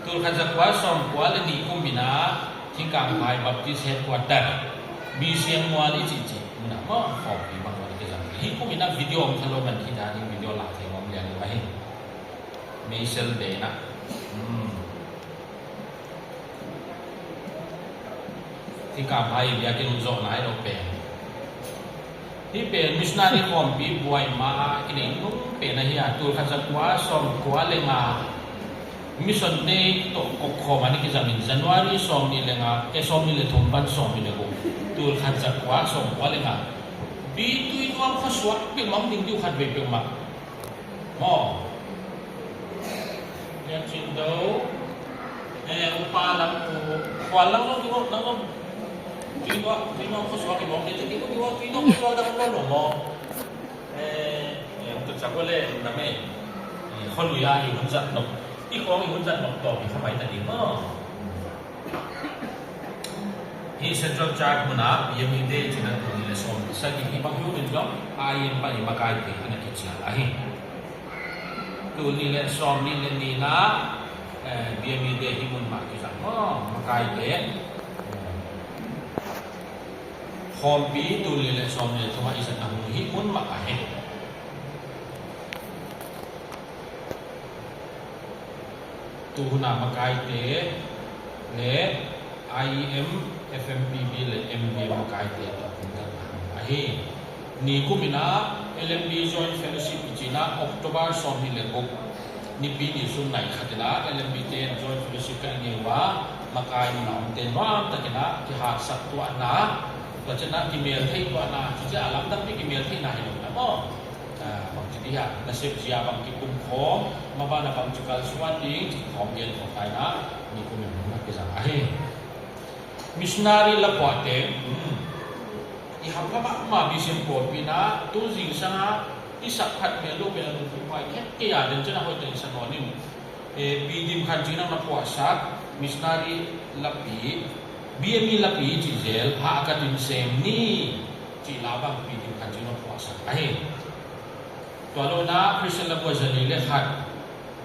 Tul khat za kua sawm kua le nih kum in ah Thingkangphai Baptist Headquarter, B C M mual i cihcih munah maw, khawmpi bang mual kizang. Hih kum in ah video om kha lo man, hih dan in video lak thei om lian lo ahi. Meisel dena. Hmm. Thingkangphai in biakinn hong zawhna hi lo pen. Hih pen missionary khawmpi buai ma a kinei nung pen ahi a, tul khat za kua sawm kua le nga. Mission Day tawh kop khawm a ni kizangin January sawm nih le nga, eh, sawm nih le thum pan sawm nih le guk. Tul khat za kua sawm kua le nga. Bi tui nuam khuasuak peuhmah ding diu khat vei peuhmah. Maw. Lian Cin Do. Eh, upa lam u. Khual lang long kiwak lang long. Tui nuam, tui nuam khuasuak i mawk ni, tui nuam, tui nuam khuasuak dang long long maw. Eh, eh, tuk sak wale, na me. Eh, khualui a i hun zat nok. I khawng i hun zat nok tawh i khamai ta ding maw. Hih Central Church munah biami te cina tul nih le sawm sagih hi bang hi uh in zong, a yen bang i makaite ana kicial ahi. Tul nih le sawm nih le nihna, eh, biami te hih mun mah kizang maw, makaite. Khawmpi tul nih le sawm nih le thumah i zatna hung hih mun mah ahi. Tuhuna makaite le I M, F M P B le M B makaite tawh kumkhat ahi. Ni kum in ah L M B Joint Fellowship i cina October sawm nih le guk nipi ni sung nai khat in ah L M B te Joint Fellowship ka ngei uh a, makai nuna omte nuam takin ah kihatsak tuahna, tua ciang ah kimel thei tuahna, cici a lamdangpi kimel theihna hi lo na maw. Ah, bangci dih ah, nasep zia bangci kum khawm, maban a bangci kalsuan ding, ci khawm gen khawm taina, ni kum in hong na kizang ahi. Missionary lapuahte, hmm, i hap hap ah ma bisim pawlpi na, tu zingsang a, i sak khat mel lo mel a lungput mai khet kei a, den ciang a hoih ta i sa nawn in. Eh, Pi Dim Khan Cing na phuahsak, missionary lapi, B M E lapi cih zel, Hah ka tin sem ni, cih la bang Pi Dim Khan Cing na phuahsak ahi. Tua lo na Christian labuai zali le khat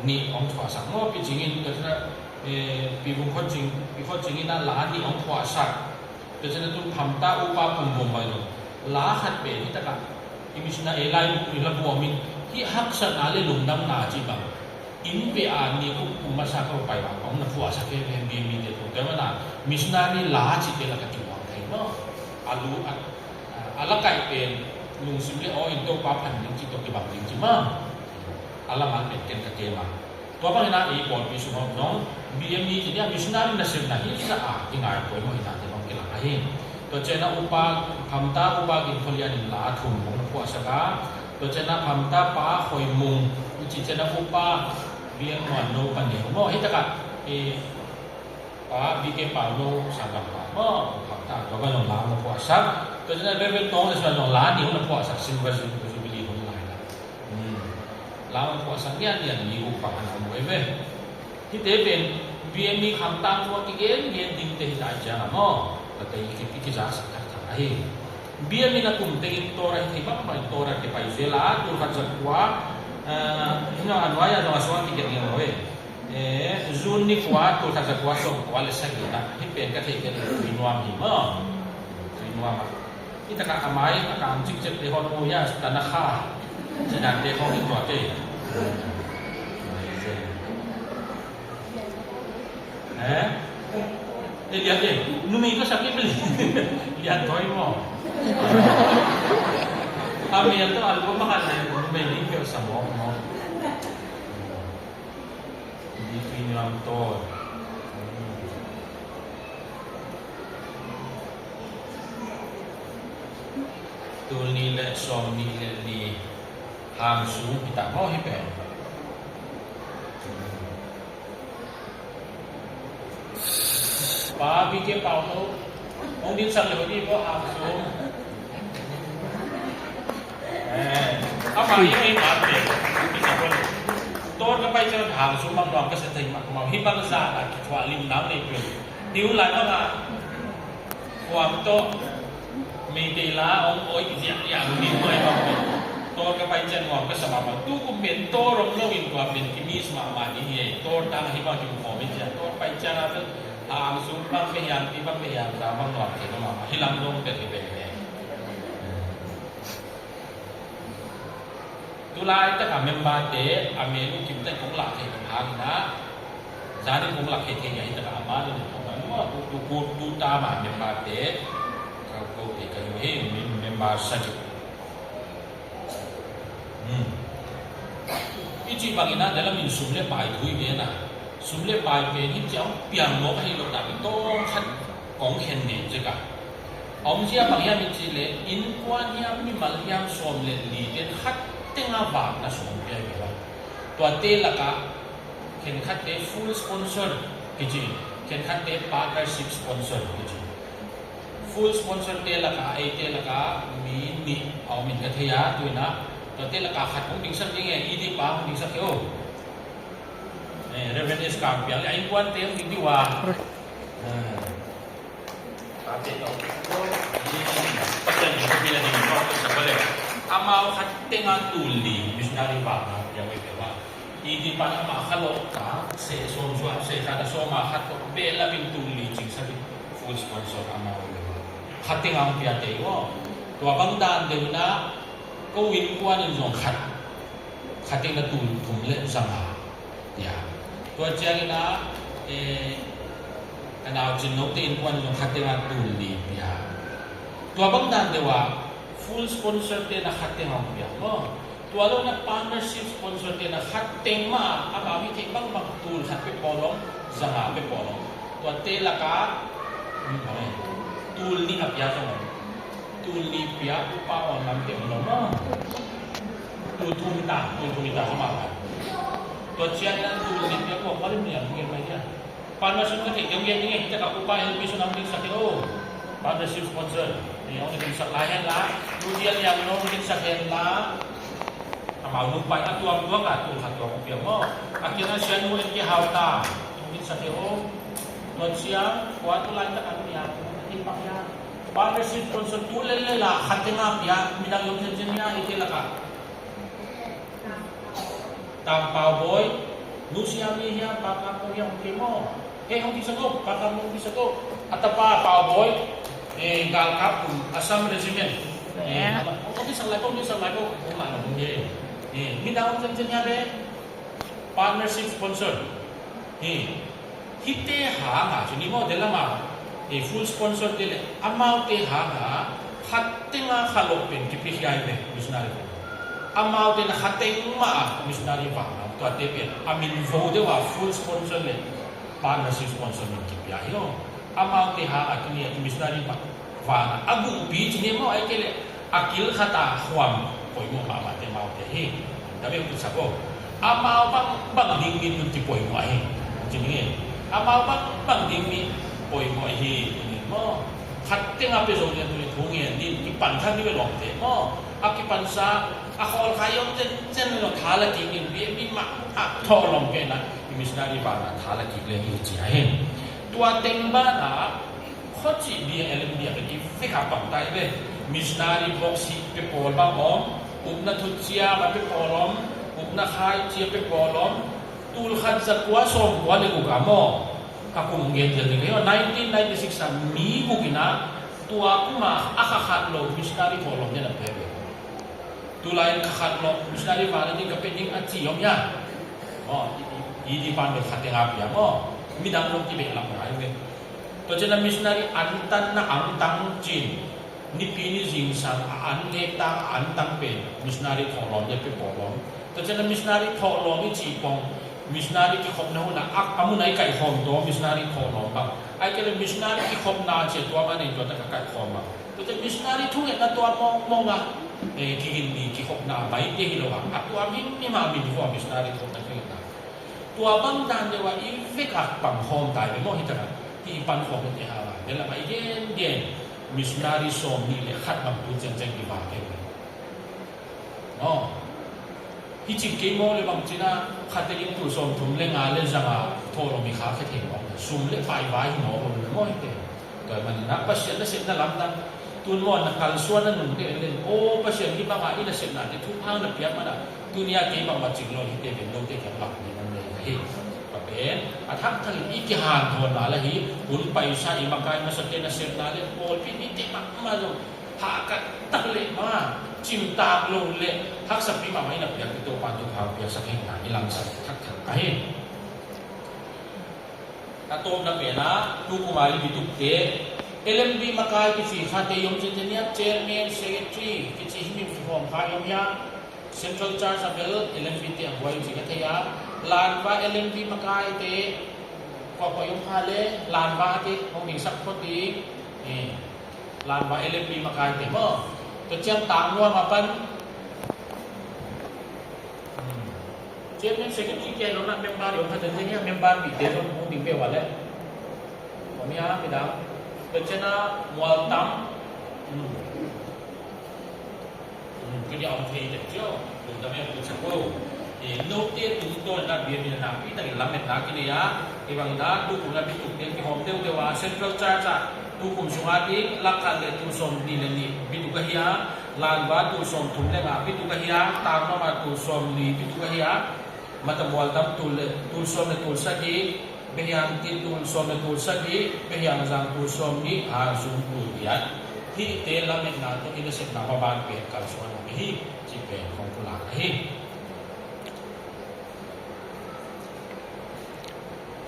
nih hong phuahsak maw, Pi Cing in, tua cina, eh, Pi Vung Khot Cing, Pi Khot Cing in a la nih hong phuahsak. Tua ciang a tu Phamta upa Pum Vum Bai lo. La khat pen hi takah i missionary, eh, lai i la buam in hih haksatna le lungdamna cih bang inn ve a ni kum kum masa ka pai bang hong na phuahsak hi, pen B M E te tu. Tua mana missionary la cihte lakah kimuang thei maw. A lu a, a la kaih pen lungsim le aw in Topa phan ding cih tawh kibang ding cih maw. A la man pen ken ka kem a. Tua bangin a ei pawlpi sungah zong B M E cih nih a missionary nasepna hi sa a, kingai poi maw, hinate bang kilang ahi. Tua ciang a upa Phamta upa Gin Khua Lian in la thum hong na phuahsak a. Tua ciang a Phamta pa Khoi Mung, i cih ciang a upa B M Muan No pa nih maw, hi takah, eh, pa B K Pau No sanggam pa maw, Phamta tua bang zong la hong na phuahsak. Tua ciang a Reverend Tong Za Suan zong la nih hong na phuahsak, Silver Jubilee hun lai la. Hmm. La hong phuahsak ngiatngiat mi guk bang a na om veve. Hihte pen B M E khamtang tungah kigen gen dingte hi ta ciang a maw, tua tei i ki, i kizaksak thakthak ahi. B M E na kum tengin Torah hi thei mahmah in Torah kipai zel a, tul khat za kua, eh, hi nawn a nuai a zong a suang kigen ngiat lo e. Eh, June ni kua, tul khat za kua sawm kua le sagih na, hih pen ka theih pen Tui Nuam hi maw. Tui Nuam a. Hi takah a mai a kang cikcek te hong mu ya, tana kha. Ci dan te hong hi tua te. Eh? Eh, lian te. Numei ka sak i beli. Lian toi mo. A mi an to album a kan le numei ni keu sa mo mo. Tul nih le sawm nih le nih hang sung hi ta maw hi pen. Pa pi ke pau lo. Hong din sang le hong di ko hang sung. Eh, ama i hei ma pe. Tor ka pai ciang hang sung mang nuam ka sa thei ma ma hi bang sa a ki thua lim nau nei pe. Hiu lai bang a. Huam tawh Meitei la hong oi ziahziah ding hong ai bang pen. Tawr ka pai ciang nuam ka sa mahmah. Tu kum pen tawr om lo in tua pen ki miss mahmah ding hi. Tawr tang hi bang kim khawm hi ciang tawr pai ciang a pen a ang sung bang pe hiam ti bang pe hiam ta bang nuam thei lo mahmah. Hi lam dong pen hi pen hi. Tulai tak a member te a menu kim tak kong lak thei kong hang ina. Zanin kong lak thei thei ngai tak a ama dun kong an ma tu tu ku tu ta ma member te. Ka ko te ka yu he member sa ju. Hmm. I ci bang ina dela min sum le pai thui ve na. Sum le pai pen hi ciang piang mo ka hi lo na mi tong khat kong khen ne je ka. Om zia bang hiam i cih leh innkuan hiam mimal hiam sawm le li ten khat teng a vakna sawm pia hi lo. Tuate lakah khenkhatte full sponsor kici, khenkhatte partnership sponsor kici. Full sponsor te lakah eite lakah mi nih a om in ka thei a, tuinah tuate lakah khat hong dingsak ding e, i dih pa hong dingsak hi o. Eh, Reverend S Kang Piang le a innkuante hong ding dih uh a. Tate tawh. Pasian in ka bil a ding tawh ka sa pale. Amau khat tengah tul li missionary vak na piang ve ve va. I di pan amah kha lawh ta se sawm suah se khat a sawm a khat tawh beh lamin tul li cing sa ding. Full sponsor amau ve va. Khat tengah hong pia te i aw. Tua bang dan deuh na ko innkuan in zong khat. Khat tengah tul thum le zanga. Tua ciangin a, eh, ka nau cin note innkuan zong khat tengah tul li pia. Tua bang dan deuh a full sponsor te na khat tengah hong pia maw? Tua lo na partnership sponsor te na khat teng mah a, amau hi thei bangbang tul khat pe pawl om, zanga pe pawl om. Tua te lakah, hmm, tul nih a pia zong om. Tul nih pia upa awn lam te om lo maw? Tul thum hi ta, tul thum hi ta, kha mah. Tua ciangin a tul nih pia upa awn lam te om lo maw? Partnership ka theih kei hong gen ding e, hi takah upa helmi sung hong dingsak hi lo. Partnership sponsor. Ni hong dingsak lai hen la. Nu Dian Lian hong dingsak hen la. Amau nu pai a tuam tuam a tul khat tuam hong piang maw. A kiang a Sian Nu En Ke Hau ta. Hong dingsak hi lo. Tua ciang, kua tu lai tak a nu ya. Partnership sponsor tu lel lel a khat teng a pia. Midang yom zen zen ya, i te lakah. Tang Pau Bawi, nu Siam Ni hiam, Pa Kam Kong hiam, hong kei maw? Hei, hong kisa ko, Pa Kam Kong hong kisa ko. A tapa Pau Bawi, eh, galkap kum, Assam Regiment. Eh, hong kisa lai ko, hong kisa lai ko, hong lai ko, hong kei. Eh, midang hong zen zen hiam, eh. Partnership sponsor. Eh. Hihte hanga, cu ni maw, de lama, eh, full sponsor te le, amaute hanga, khat tenga kha lawh pen kipiakhia hi ve, missionary. Amaute na khat teng mah a, missionary vang, tuate pen, a min vo deuh a, full sponsor le, partnership sponsor min kipia hi lo. Amaute hanga, tuni a, missionary vang, vana a guhpi ci ni maw, ahih kei leh a kil khat a khuam poimawh mahmah te amaute hi. Tua bek hong kisa ko. Amau bang, bang ding mi tun ci poimawh hi. Ci ni. Amau bang, bang ding mi poimawh hi. Ci ni maw. Khat teng a pia zo lian tuni thu ngen ni kipan khan ni ve lawmte maw. A kipansa a khawl khai om zen zen lo tha la kik in bia mi mah a thawh lawm pen a missionary bana tha la kik leng hi ci a hi. Tua teng bana Khuaci bia, L M B a bia ki fek a pang tai ve. Missionary box hi pe pawl bang om, upna thucia ma pe pawl om, upna khaicia pe pawl om, tul khat za kua sawm kua le guk a maw. Ka kum gen zel ding hi, nineteen ninety-six a mi guk ina, tua kuma a kha khat lo missionary pawl om den a pe ve. Tulai kha khat lo missionary vana ding ka pe ding a ci om ya. Maw, i, i, i di pan bel khat teng a pia maw. Midang lo ki beh lam ngai ve. Tua ciang a missionary antanna angtang cin, nipi ni zingsang a an nek ta a antang pen missionary thawhlawm le pe pawlawm. Tua ciang a missionary thawhlawm i cih pong Missionary kikhopna hun ah a, a mun a i kaihkhawm tawh missionary thawhlawm bang, ahih kei leh missionary kikhopna ciang tua mah nei tua tak a kaihkhawm bang, tua ciang missionary thungetna tua mawngmawng a, eh, kigin ni kikhopna baite hi lo a, a tuam himhim a min khua missionary thawhna thungetna. Tua bang dan deuh a i vek a pangkhawm tai ve maw, hi tak a hih i pankhawm te hang a, bel a pai gengen missionary sawmnih le khat bang tu ciangciang i va kei ve. Aw. Hi cih kei maw le bang ci-in ah, khat tekin tul sawmthum le nga le zang a thawhlawm i kha khia thei maw. Sum le pai vai hi maw, maw hi te. Tua ahih manin ah Pasian nasepna lamdang. Tun maw na kalsuan a nung te en le. Aw, Pasian hih bang a i nasepnate thupha na piak man a, tuni a kei bangmah cing lo hi te ven lo te kiang bang ni man le ka hi. Tua pen a thakthak in i kihanthawn lai hi. Hun paisa i makai masate nasepna le pawlpi in i te mahmah zong hahkat tak le mah, cimtak lo le haksapi mahmah i na piak i Topa'n thupha piaksak hi na i lamsang thakthak ahi. A tawpna pen ah tukum a i bitukte, L M B makai kici khate i om ciangin ah chairman, secretary kici himhim kihawm kha i om hi a, Central Church a bel L M B te a buai ci ka thei a, Lanva L M B makaite kua kua i om kha le Lanva te hong dingsak phot ding. Eh, Lanva L M B makaite maw. Tua ciang Tangnuam a pan. Hmm. Chairman, secretary kia lo na member i om kha te, member bihte zong hong ding ve ua le. Tua mi a midang. Tua ciang a Mualtam. Hmm. Kum kua dia om thei deuh cio, kum dam e kum sak ko. Eh, note tungtawn in a biakinn a nakpi takin lametna kinei a, hih bangin a tukum a bitukte kihawm deuhdeuh a, Central Church ah tukum sungah ding lakh khat le tul sawmnih le nih bituk ahi a, Lanva tul sawmthum le nga bituk ahi a, Tangnuam ah tul sawmli bituk ahi a, Mata Mualtam tul le, tul sawm le tul sagih, Behiang Tin tul sawm le tul sagih, Behiang Zang tul sawmnih, Hansum tul giat. Hihte lametna tawh i nasepna maban pen kalsuan ahi hi, cih pen kong pulak ahi.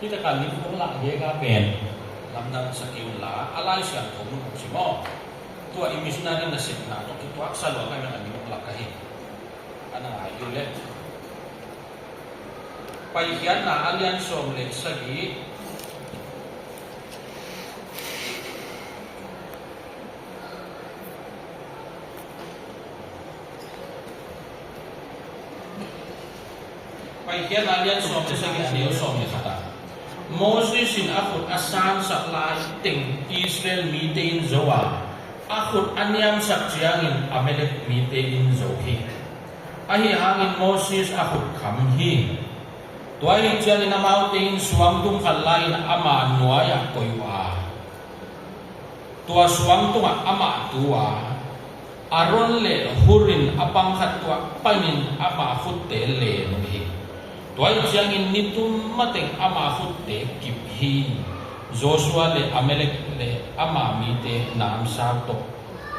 Hih takah lim kong lah gega pen lamdang sa kei un la, a Lai Siangtho mun kong sim aw. Tua i missionary nasepna tawh kituak sa lua ka hi, a lim kong lah ka hi. A na ngai uh leh Paikhiatna a lian sawm le sagih. Paikhiatna a lian sawm le sagih, a neu sawm le khat ah, Moses in a khut a sansak lai teng Israel mite in zo a, a khut a niamsak ciangin Amalek mite in zo hi. Ahi hangin Moses a khut kham hi. Tua ahih ciangin amaute in suangtum khat la-in ama nuai-ah koih uh a, tua suangtungah amah tu a, Aaron le Hur in a pang khat tuah panin ama khutte len uh hi. Tua ahih ciangin nitum mateng ama khutte kip hi. Joshua le Amalek le ama mite namsau tawh,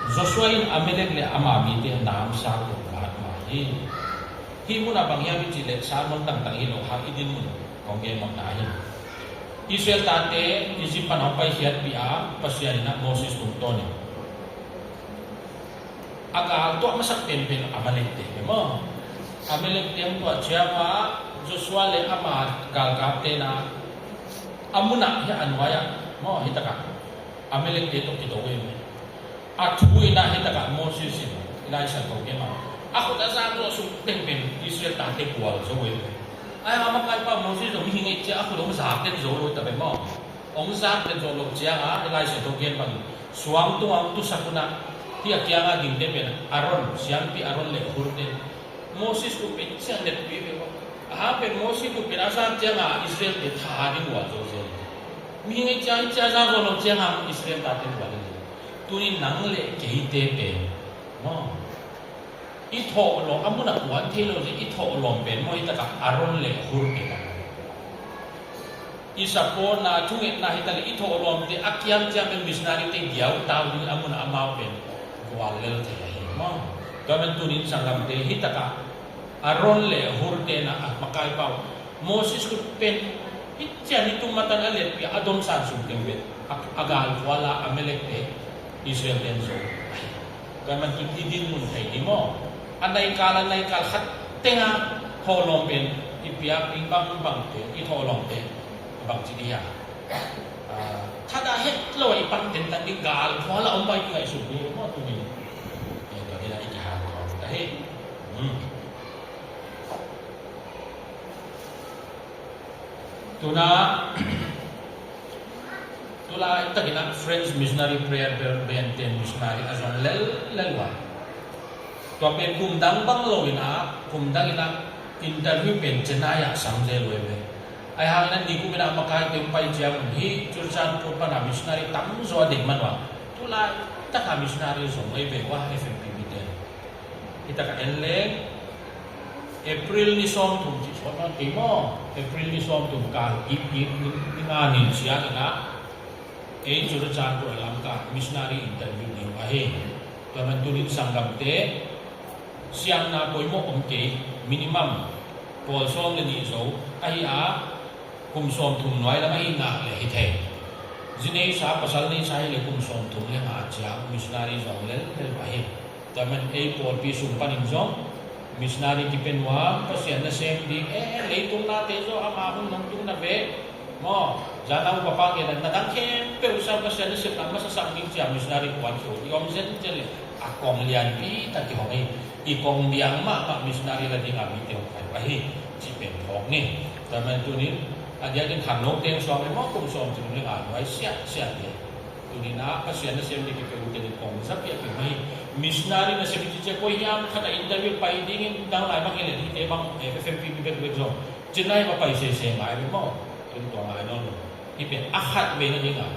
Joshua in Amalek le ama mite namsau tawh matmah hi. Hih munah bang hiam i cih leh sermon tangtang hi lo hang, i dinmun kong gen mawkna hi. Israel tate Egypt pan hong paikhiatpih a, Pasian in ah Moses tungtawnin a gal tuah masak penpen Amalekte hi maw. Amalekte hong tuah ciangah Joshua le ama galkapte in ah a munah hi a nuai-ah maw, hi takah Amalekte tawh kido uh hi. A thu in ah hi takah Moses in, i Lai Siangtho gen mah, a khut a zak zawh sung penpen Israel tate gual zo uh hi. Ai, a makaipa Moses zong mihing ahih ciang a khut hong zak den zo lo ta ve maw. Hong zak den zo lo ciangah, i Lai Siangtho gen bangin suangtung a hong tusak un ah, hih a kiangah dingte pen Aaron, siampi Aaron le Hur te. Moses khut pen ciang letpih ve maw. A hang pen Moses khut pen a zak ciangah Israel te tha ding gual zo zel. Mihing ahih ciang, ahih ciang a zak zo lo ciangah Israel tate gual zo zel. Tuni nang le keite pen maw, i thawhlawm, a munah kuan thei lo zel, i thawhlawm pen maw, hi takah Aaron le Hur pen a, i support na, thungetna hi ta leh i thawhlawmte a kiam ciang pen missionary te giautau ding a munah amau pen gual lel thei ahi maw. Tua man tunin sanggamte, hi takah Aaron le Hur te in ah a makaipa uh Moses khut pen hih ciang nitum matan a letpih a, a domsan sung teng pen a, a galkual a Amalekte Israel ten zo ahi. Tua man tun i dinmun thei hi maw. A naikal, a naikal khat tengah thawhlawm pen i piak ding bangbangte, i thawhlawmte bangci ding hiam? Ah, thadah het lo a i pan tentan ding galphual a om pai kingaihsun ding maw tuni? Eh, tua hi la i kihanthawn ta hi. Hmm. Tuna, tulai takin ah French missionary, Pierre Ber-, Bertin missionary a zong lellel uh a. Tua pen kum dang bang lo in ah, kum dang in ah interview pen Chennai ah sam zel uh ei ve. Ahi hangin ah nikum in ah makaite hong pai ciang un hih Churachandpur pan ah missionary tamzaw a deih man uh a. Tulai tak ah missionary zong ei ve uh a F M P B te. Hih tak ah en leng April ni sawmthum cih sawt nawn kei maw? April ni sawmthum kal i, i, i, i nga nin siang in ah ei Churachandpur a Lamka missionary interview ding uh ahi. Tua man tunin sanggamte siamna poimawh om kei, minimum pawl sawm le nih zo ahi a, kum sawmthum nuai lam ahi nak leh hi thei. Zi neisa, pasal neisa hi leh kum sawmthum le nga ciang missionary zong lellel uh ahi. Tua man ei pawlpi sung panin zong missionary kipia nuam, Pasian nasem ding, eh, leitung nate zaw ama hun nong tung na ve maw? Zan a upa pa gen a, na dang khempeuh sa Pasian nasem nang masa sak ding ci-a missionary kuan khia uh i om zenzen leh a kong lianpi tak kihong hi. I kong biang mahmah missionary la ding a mite hong pai uh ahi cih pen phawk ni. Tua man tunin a diakin khangnote hong suak leh maw, kum sawmthum le nga nuai siatsiat hi. Tuni-in ah Pasian nasem ding kipia ute in kong za piakpia mah hi. Missionary nasem i cih ciang koi hiam khat a interview pai dingin dang lai bang hi leh hihte bang, eh, F M P B bekbek zong Chennai va pai sese ngai ve maw. Tun tua ngai nawn lo. Hih pen a khat vei nading a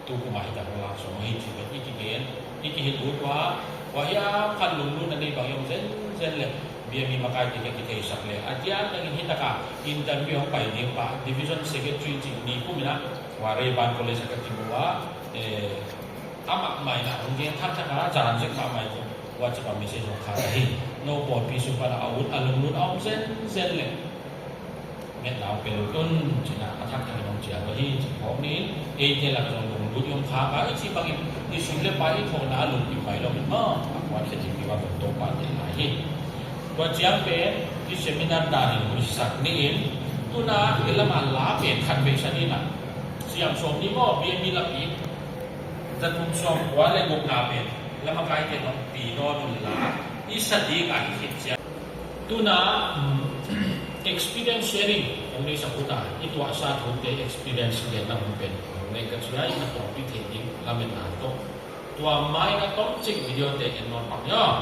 tu kum a hi tak lak sawm hi cih pen i kigen, i kihilh ut uh a, tua hiam khat lunglutna nei bang i om zenzen leh B M I makaite kiang kitheisak leh a diak dangin hih tak a interview hong pai ding pa Division Secretary cih nikum in ah Tua Rayburn College ah ka kimu a, eh, amah mah in ah hong gen thakthak a, zan zek mahmah in zong WhatsApp ah message hong khak ahi. No pawlpi sung pan a ut a lunglut a om zenzen leh ngetna hong pia lut un ci-in ah a thakthak in hong cial uh ahi ci phawk ni. Eite lakah zong lunglut i om khak a, i cih bangin i sum le pai i thawhna a lungkim mai lo in maw, a kuat khia ding hi bang Topa deih lai hi. Tua ciang pen i seminar dan in huisak ni in, tu-in ah i lam a la pen khat vei sa ni in ah, siam sawm ni maw, B M I lapi, za thum sawm kua le gukna pen la makaite in hong pi nawn un la, i sa ding a hi khit ciang. Tu-in ah, um, experience sharing hong deihsak uh ta, i tuahsa thute experience genna hun pen hong nei ka ci a, i na pawlpi thei ding lametna tawh. Tua ma-in a tomcik video te en nawn pak ni aw.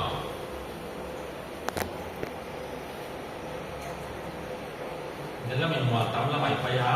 Tua lam in mual tam lam ah i pai a.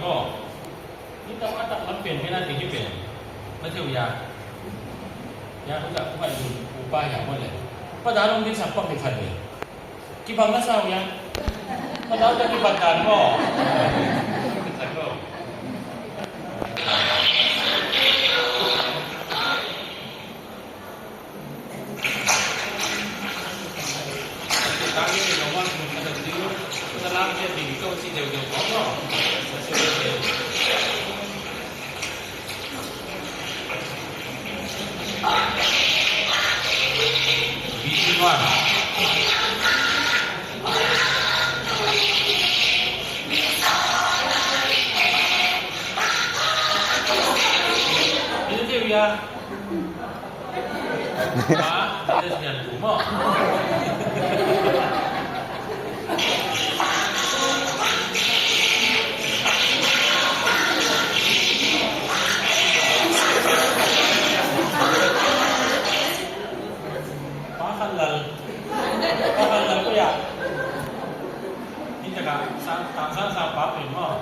Aw, ni tawh a taklam pen pen a ti hi pen. Matthew ya. Ya, hu ta, hu ka yun, upa ya maw le. Pa da long din sak pak ni khat ni. Kibang na sau ya. Pa da ta kibat dan maw. Sak lo. Pa Khan Lal. Pa Khan Lal ko ya. Ni taka sa, tang sa sa pa pen maw.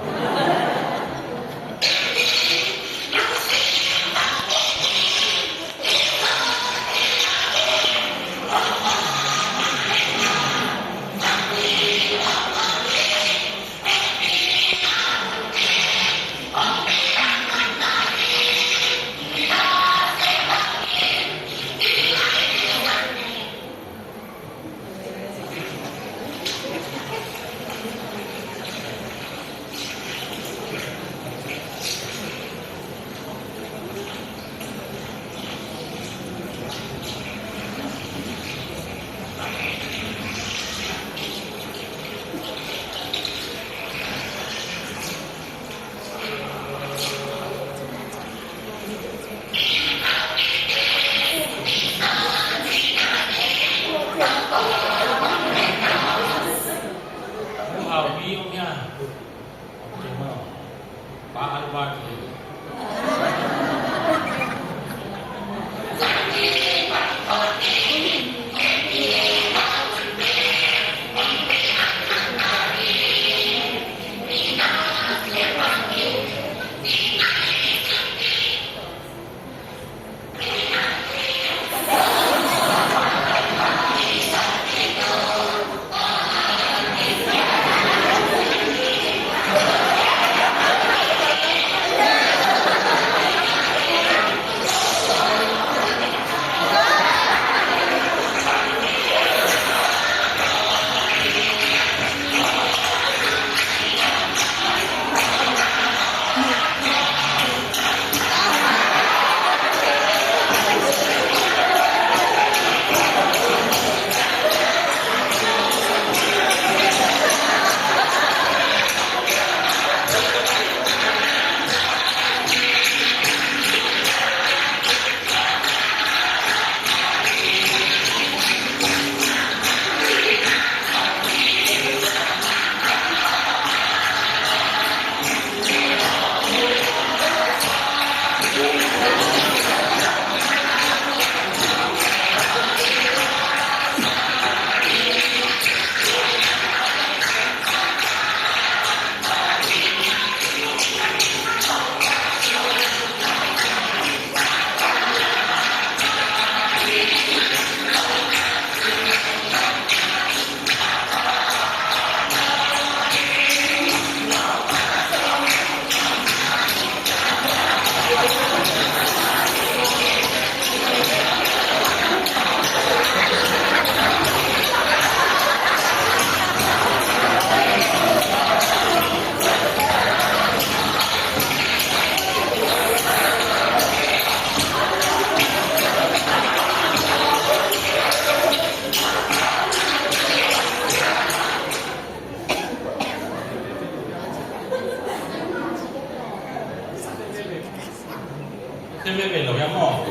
Te me ve lo ya maw.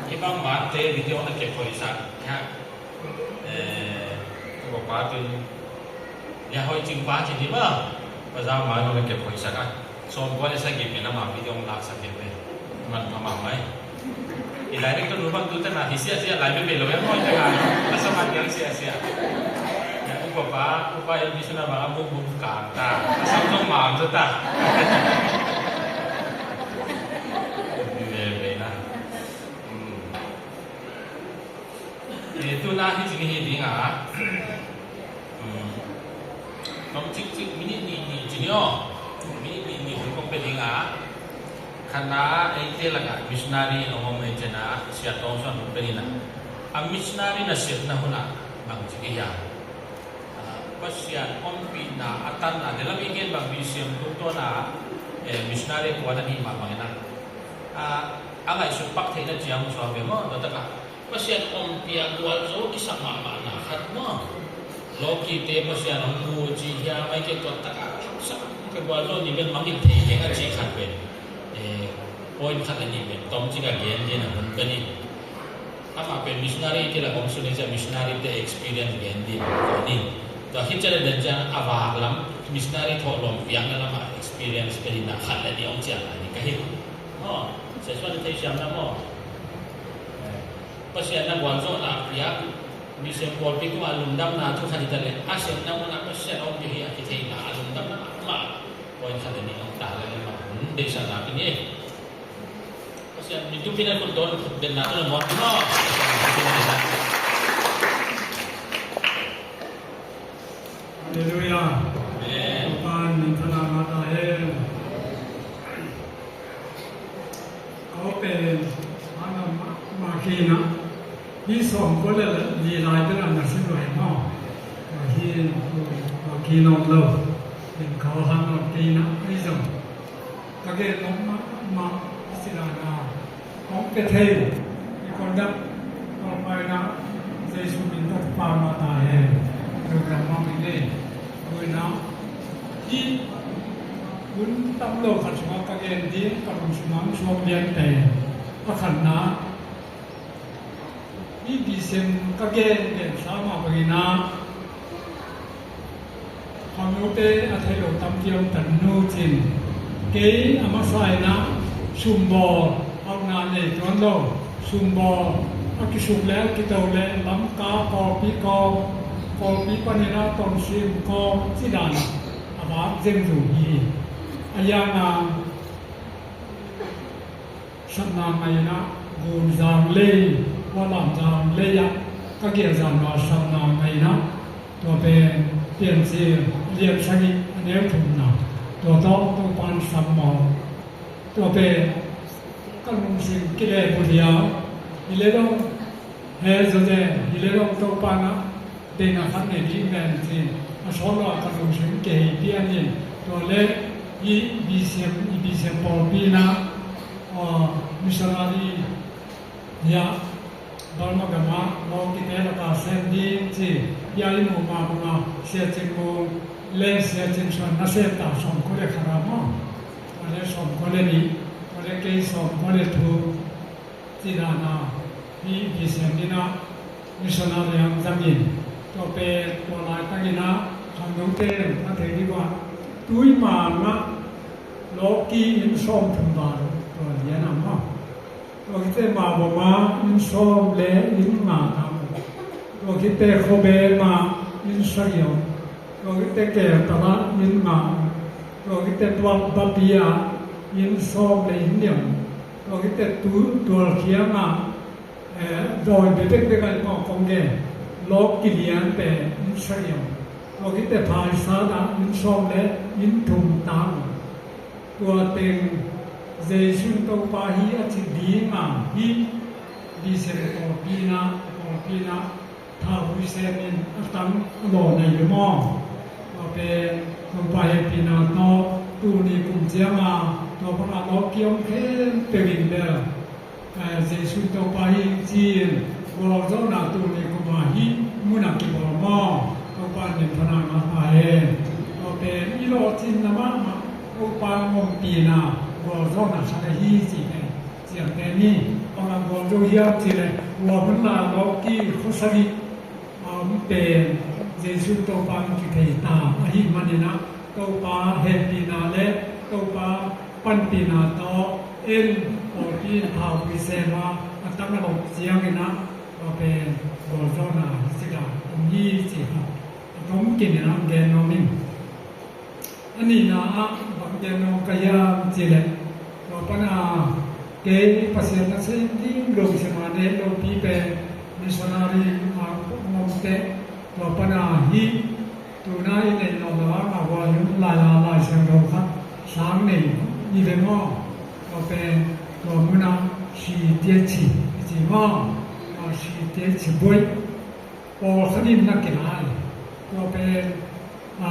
Hih bang mate video na kep hoih sak. Ya. Eh, ko pa tu. Ya hoih cing pa cing ni maw. Paza ma no na kep hoih sak a. Sawm kua le sagih pen ama video laksak kei ve. Manpha mahmah hi. I lai dek tawh nu bang tu te na hi siasia lai bebe lo e maw i te lai. A sa man piang siasia. Upa, upa, i mission a bang a bum bum kang ta. A sam zong mang zong ta. Ni ve ve na. Hmm. Eh, tu na hi cing hi ding a. Hmm. Tom cik cik minit ni ni cing yo. Minit ni ni hun kong pe ding a. Khat na eite lak a missionary in ong om ei cen a, Sia Tawng Suan hun pe ding a. A missionary na siatna hun a bang cik hi a. Ah, Pasian ompihna a tanna, delam i gen bang misiam tungtawn a, eh, missionary kuan a nih mah bangin a, ah, a ngaihsut pak theihna ciang suak ve maw, tua takah Pasian ompih a gualzo kisak mahmahna khat maw. Lawkite Pasian hong mu ci hiam, ai ke tua takah haksa ka gualzo ni bel mangngilh thei ding a ci khat ve. Eh, point khat a nih ve, tom cik a gen ding a hun ka nih. Amah pen missionary te la kong sun ei cia, missionary te experience gen ding ko ding. Tua khit cia le den cia a vak lam missionary thawh lawm piakna lamah experience pe ding na khat le nih ong ciang lai ding ka hi. Maw, Sia Suan thei siam na maw. Pasian na gualzawhna a piak, misiam pawlpi tungah lungdamna thu khat hi ta le, a siamna munah Pasian ong pia hi a kitheihna a lungdamna mah. Point khat le nih ong ta le mah hun deihsakna pi ni. Pasian min thupina khut dawn khut benna tawh la muak maw. Halleluiah. Amen. Topa'n minthanna ngah ta hen. Ka aw pen, a na ma, ma kina. Hi sawm kua le li lai bel a na si luai maw. Ka hi, ma kina om lo. Pen ka aw han om kina, ahi zong. Ka gen nop mahmah a si dan a, hong pia thei i conduct, Topa in a Jesu min tawh thupha ngah ta hen. Lungdam mahmah ing ei. Tua in a, hih hun tam lo khat sungah ka gen ding, ka lungsim ah hong suak lian pen, a khatna, hih BCM ka gen, gen sa mah bangin a, khangnote a thei lo tampi om ta nu cin, kei a masa in a sumbawl a na nei tuan lo, sumbawl a kisuk le a kito le Lamka, Kawlpi, Kawl, Kawlpi panin a Tonsim, Kawl ci dan a vak zeng zo hi. A yang a, sapna ngai in a, Gunzang lei, Hualamzang lei ah ka geh zan ma sapna ngai in a, tua pen Piancil a lian sagih a neu thumna, tua tawh Topa'n sam maw. Tua pen ka lungsim kilehbulh hi a, hi le dong, he zawzen hi le dong Topa'n a, deihna khat nei ding ven cin, a sawt lo a ka lungsim kihei pian in, tua le hih BCM, i BCM pawlpi in a, ah, missionary hi a, Burma gam ah lawkite lak a sem ding ci, hi a i muh mah bang a Sia Cin Mung le Sia Cin Suan na sem ta sawm kua le khat a maw, tua le sawm kua le nih, tua le kei sawm kua le thum. Ci dan a, hih BCM in a missionary hong zang in, tua pen tua laitak in a khangnote a thei ding uh a, Tuimang ah lawki inn sawmthum val tua lian a maw. Tua khit teh Mabawm ah inn sawm le inn nga tam. Tua khit teh Khawbem ah inn sagih om. Tua khit teh Keltal ah inn nga om. Tua khit teh Tuak Bapi ah inn sawm le inn nih om. Tua khit teh tu, Tualkhiang ah, eh, dawi bekbek ah i pawng kong gen, lawk kilian pen inn sagih om. Tua khit teh Phaisat ah inn sawm le inn thum tam. Tua teng Jesu in Topa hi a ci ding a, hih BCM pawlpi in a, pawlpi in a, thau hui sem in a tang a law nei hi maw. Tua pen Topa hehpihna tawh tuni kum ciang a tua bang a lawki om khempeuh in bel, eh, Jesu Topa hi ci-in gualzawhna tuni kum a hih mun a kibawl maw. Topa minthanna ngah ta hen. Tua pen i lawhcinna mahmah, Topa ompihna gualzawhna khat ahi cih pen ciamteh ni. Bang a gualzo hiam cih leh, tua hun lai lawki khua sagih a om pen Jesu Topa in kithei ta ahih manin a, Topa hehpihna le Topa panpihna tawh en pawlpi in thau hui sem a, a tang a lawh ciangin a, tua pen gualzawhna hi ci dan om hi ci kha. A Tom kinin ah gen nuam ing. A nihna ah bang gen nuam ka hiam cih leh, tua pan a kei Pasian nasem ding lungsim a nei lopi pen missionary a om teh, tua pan a hih tu-in i neih nop lo a ngah huai hun lai a Lai Siangtho khat sang nei i ve maw. Tua pen tua mun ah C T H i ci maw. Tua C T H buai pawlkhat in na kilai. Tua pen a,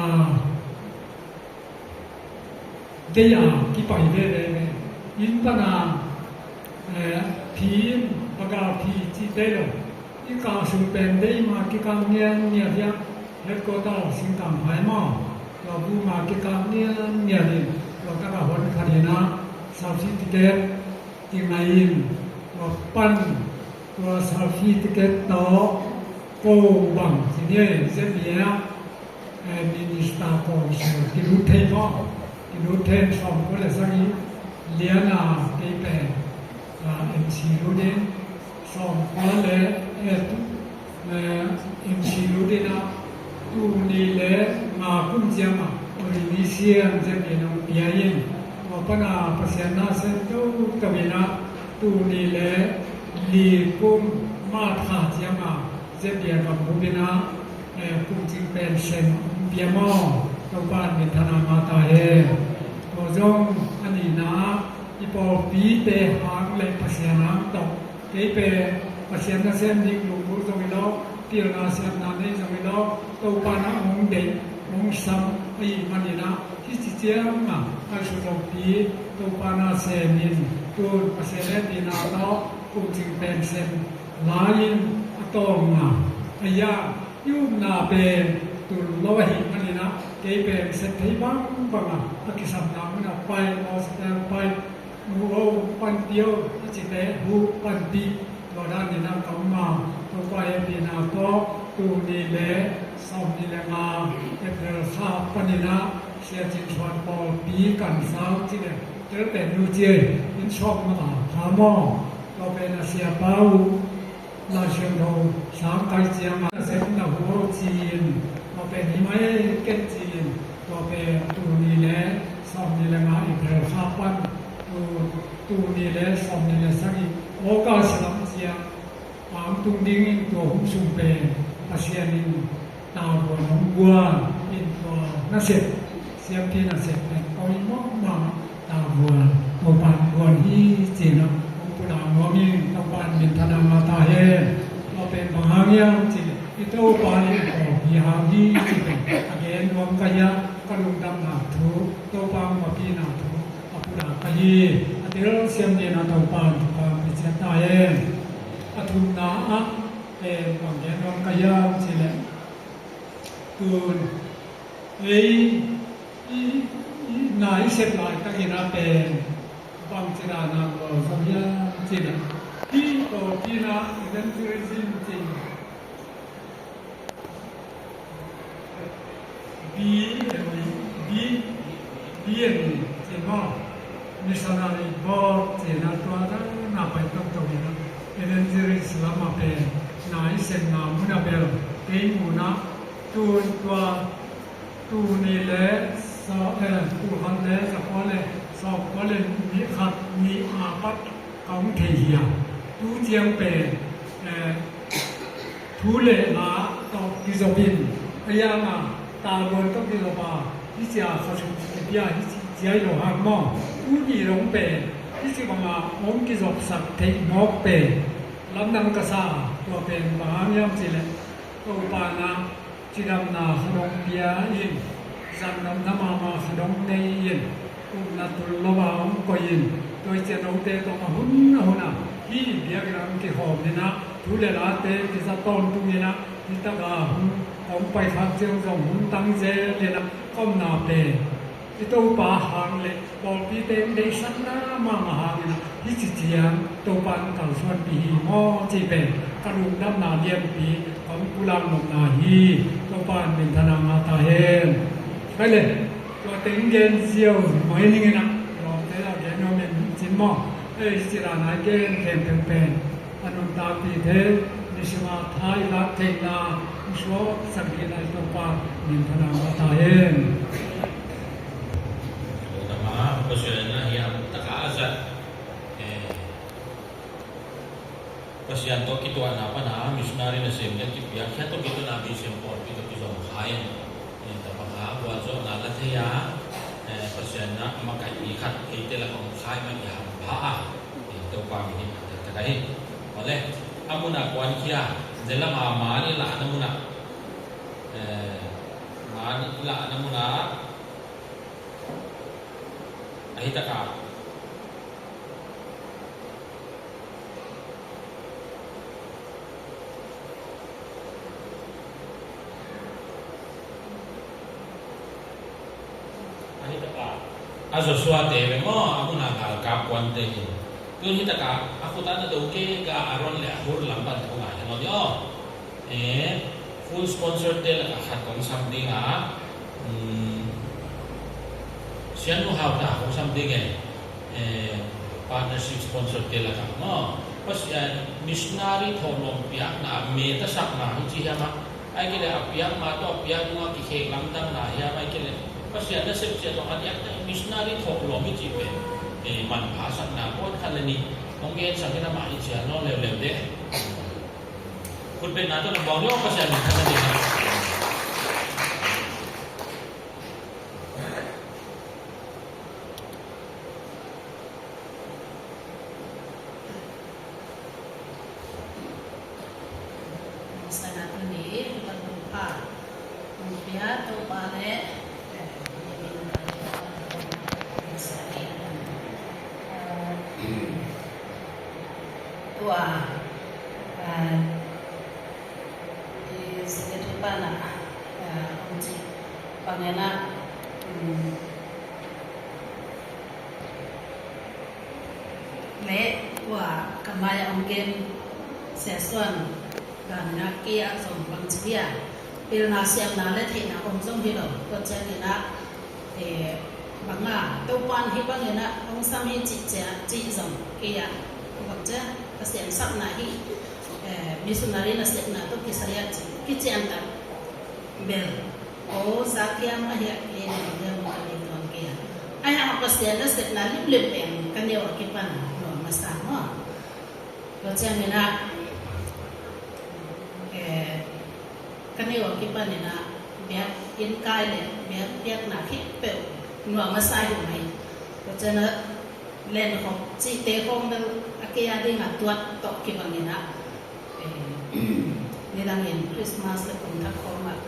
deih a kipai veve. Inn pan a, eh, phi in bagal phi cih deih lo. I kah sung pen deih ma kikah ngialngial hi a, headquarter Singkangphai maw. Tua bu ma kikah ngialngial in, tua tak a hon khat in a, certificate kingai in, tua pan, tua certificate tawh ko bang ci ni, Z B A ah, eh, minister council kilut thei maw. Kilut thei in sawmkua le sagih lian a kei pen, ah, M C lut in, sawmkua le, eh, tu, eh, M C lut in a, tul nih le nga kum ciang a ordination Z B A in hong pia in, tua pan a Pasian nasem toto in a, tul nih le li kum March kha ciang a Z B A gambup in a, eh, kum cing pen sem hong pia maw. Topa in minthanna ngah ta hen. Tua zong a nihna ah i pawlpite hang le Pasian hang tawh, kei pen Pasian nasem ding lunggulh zong hi lo, pilna siamna nei zong hi lo, Topa in a hong deih hong sam ahih manin a, hih ci ciang a ngaihsut lopi Topa nasem in, tu-in Pasian hehpihna tawh kum cing pen sem lai-in a tawlnga a hiang i upna pen tul lo ahih manin a, kei pen sem thei bangbang a, a kisapna mun a pai, hospital pai, nu o panpih o a cite hu panpih, tua dan in a ka om a, Topa hehpihna tawh tul nih le sawmnih le nga April kha panin a Sia Cin Suan pawlpi kan sau ci le, tel pen nu ci ei, inn sawm mah a kha maw. Tua pen a siapa uh Lai Siangtho sang kai ciang a, na sem na hu o ci-in, tua pen hi mai ken ci-in, tua pen tul nih le sawmnih le nga April kha pan, tu, tul nih le sawmnih le sagih August lam ciang a hong tung dingin, tua hun sung pen Pasian in tavuan hong guan in, tua nasep, siampi nasep pen poimawh mahmah tavuan, Topa in guan hi ci-in a hong pulak nuam ing. Topa in minthanna ngah ta hen. Tua pen bang hang hiam cih leh i Topa in a pawlpi hang hi cih pen a gen nuam ka hi a, ka lungdamna thu, Topa hong mapihna thu a pulak ka hi. A telsiam dingin a Topa in thupha hong pia ciat ta hen. A thumna ah pen bang gen nuam ka hiam cih leh, tu-in ei i, i, na i sep laitakin a pen bangci dan a gualzo hiam cih leh, hih tawh kina evangelism cih B and E, B, B and E cih maw, missionary board cih na, tua na, na pai toktok in a, evangelist lam a pen na i sepna mun a bel kei muhna, tu, tua tul nih le sa, eh, tul khat le zakua le sawmkua le nih, khat nih a pat ka hong thei hi a. Tu ciang pen, eh, thu le la tawh kizop in, a hiang a tavuan tawh kizop a, hih ci a khasuk kipia, hih ci ciai lo hang maw. Tu nih dong pen hih ci bang a hong kizopsak theih mawk pen lamdang ka sa. Tua pen bang hang hiam cih leh, Topa in a cidamna khat hong pia in, zat nopna mahmah khat hong nei in, upna tul lo a hong koih in, tua ciang note tawh a hun a hun a hih biakinn ah hong kikhawm in a, thu le late kizat tawntung in a, hih tak a hun hong pai khak ciang zong hun tang zel in a, ka omna pen i Topa hang le pawlpite in deihsakna mahmah hangin a, hih ci ciang Topa in kalsuanpih hi maw cih pen ka lungdamna lianpi, ka hong pulak nopna hi. Topa in minthanna ngah ta hen. Khai le, tua teng gen ziau mai ning in a, lawmte a gen nuam in cin maw. Ei, hih ci dan a gen khempeuh pen a nuntakpih thei, Sima thai lak theihna i suaksak dingin a i Topa minthanna ngah ta hen. Lungdam a, Pasian in a hiam taka a zat. Eh, Pasian tawh kituahna pana missionary nasem ding kipiak, khia tawh kituahna misem pawlpi tawh kizom kha in. Eh, tapa kha gualzawhna la thei a, eh, Pasian na makaih mi khat eite lak om khai mah i hampha a. Eh, Topa min in a taktak ahi. Awle, a mun a kuan khia, zelam a man i lahna mun a, eh, man i lahna mun a, ahi taka. Ahi taka, a Joshua te ve maw, a mun a galkap kuante hi. Tun hi taka a khut a na do kei ka Aaron le a Hur lam pan ko ngai hen aw ni aw. Eh, full sponsor te laka khat kong sam ding a, um, Sian Nu Hau ta kong sam ding e. Eh, partnership sponsor te laka maw. Pas, eh, missionary thawhlawm piakna, me ta sakna hi ci hiam a. Ai kei le a piak ma tawh a piak nunga kikhek lamdangna hiam ai kei le. Pasian nasep cia tawh a diak ta missionary thawhlawm hi ci pen. Eh, manpha sakna pawt khat le nih. Hong gen sak hi na mah hi cia nawn leuleu de. Khutbetna tawh na bawng ni aw Pasian min thanna ding a. Sana tuni, Topa, Topa, Topa le, eh, tua, ah, i secretary pana, ah, hong cih bangin ah, um, le tua ka mai-ah hong kem Sia Suan dan in ah kei ah zong bangci dia pilna siamna le theihna om zong hi lo. Tua ciangin ah, eh, bang a, Topan hih bangin ah hong sam hi cih cia, cih zong kei ah bang cia, Pasian sapna hi, eh, missionary nasepna tawh kisai ah cih kician tak bel. O, za kiam ahi a, kei le ding deuh ka nei tuan kei a. Ahi a, Pasian nasepna limlim pen ka neu a kipan nuam masa maw. Tua ciangin ah, eh, ka neu a kipan in ah, biakinn kai le biakpiakna khempeuh nuam masa hi mai. Tua ciangin ah, lenkhop cihte khawng bel a kei a dingah tuat tawh kibangin ah, eh, nidangin Christmas le kum thak khawngah,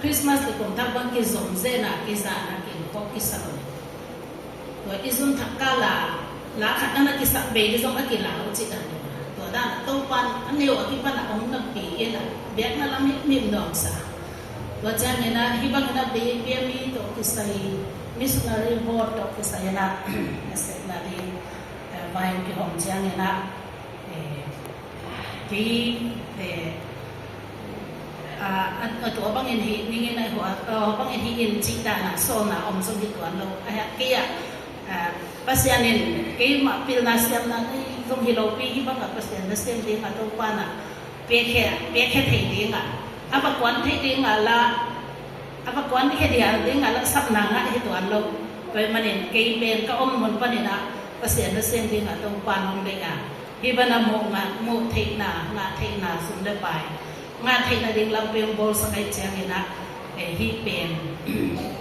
Christmas le kum thak bang kizom zenah kizahna kinkhawk kisa lo. Tua i zun thak kala la khat a na kisak bei ding zong a kila lo cih dan. Tua dan Topan a neu a kipan a om napi in ah biakna lam himhim nuamsa. Tua ciangin ah hih bangin ah biakpiak mi tawh kisai, missionary board tawh kisai in ah nasepna ding, eh, vai kihong ciangin ah, eh, kei, eh, ah, a, a tua bangin hi ning in ah hua, tua bangin hi in cih dan ah sawlna om zong hi tuan lo. Ahi a, kei ah, ah, Pasian in keimah pilna siamna nei zong hi lopi, hih bangah Pasian nasem dingah Topan ah piakhia, piakhia thei dingah, a va kuan thei dingah la, a va kuan khia dia dingah la sapna ngah hi tuan lo. Tua ahih manin kei pen ka om mun panin ah Pasian nasem dingah Topan hong deih a, hih banah muh ngah, muh theihna, ngah theihna sum le pai, ngah theihna ding lampi hong bawlsak ahih ciangin ah, eh, hih pen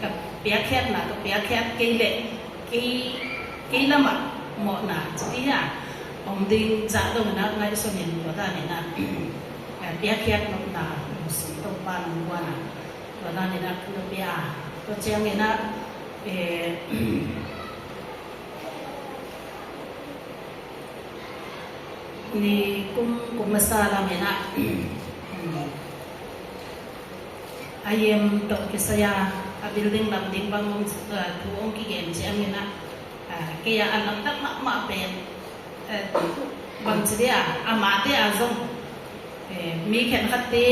ka piakkhiatna, ka piakkhiat kei leh kei, kei lamah mawhna ci hi a, om ding zah dongin ah ngaihsun in tua danin ah, eh, piakkhiat nopna lungsim Topa nong guan a, tua danin ah ka pia a, tua ciangin ah, eh, ni kum, kum masa lamin ah, a yem tawh kisai a, a building lam ding bang hong, ah, thu hong kigen ciangin ah, ah, kei a, a lamdang mahmah pen, eh, bangci dia, amate a zong, eh, mi khenkhatte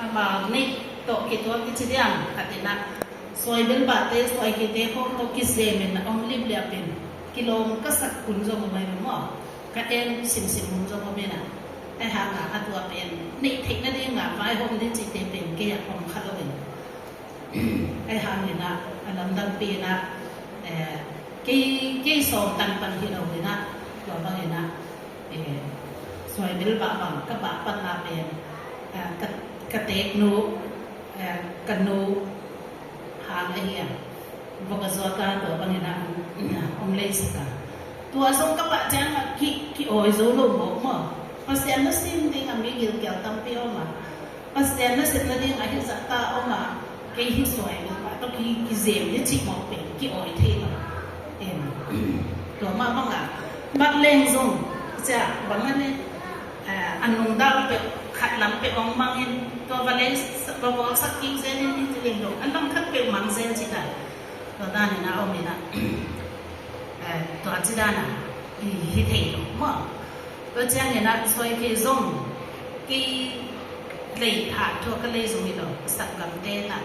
amau nih tawh kituak kici diam khat in ah, suai bilbahte, suai khite khawng tawh kizemin a om lipliapin kilawm ka sak hun zong om ahi maw. Ka en simsim hun zong om in ah, Ahi hangin a tua pen neih theih nadingin vaihawm ding cihte pen kei ah om kha lo in. Ahi hangin a lamdang pi in, eh, kei, kei sawm tangtang hi lo in, tua bangin, eh, suai bil bah bang ka bah patna pen, eh, ka, ka teek nu, eh, ka nu hang ahi a, vok a zuak a, tua bangin a, om lei sak a. Tua zong ka pah ciang a ki, ki awi zo lo mawk maw. Pasian na sim ding a mi gilkial tampi om a, Pasian na sim nading a hi zah ta om a, kei hi suai lo mah tawh ki, ki zem hi cih mawk pen ki awi thei lo. Em, tua mah bang a, bak leng zong cia bang a ne, eh, a nungdal peuh khat lam peuh hong mang in, tua va lei, va bawlsak kik zen in, in ci leng lo, a lam khat peuh mang zen ci ta. Tua dan in a om in a, eh, tua ci dan a, i hi thei lo maw. Tua ciangin a suai kei zong, kei lei pha tua ka lei zong hi lo, sak gamte in a,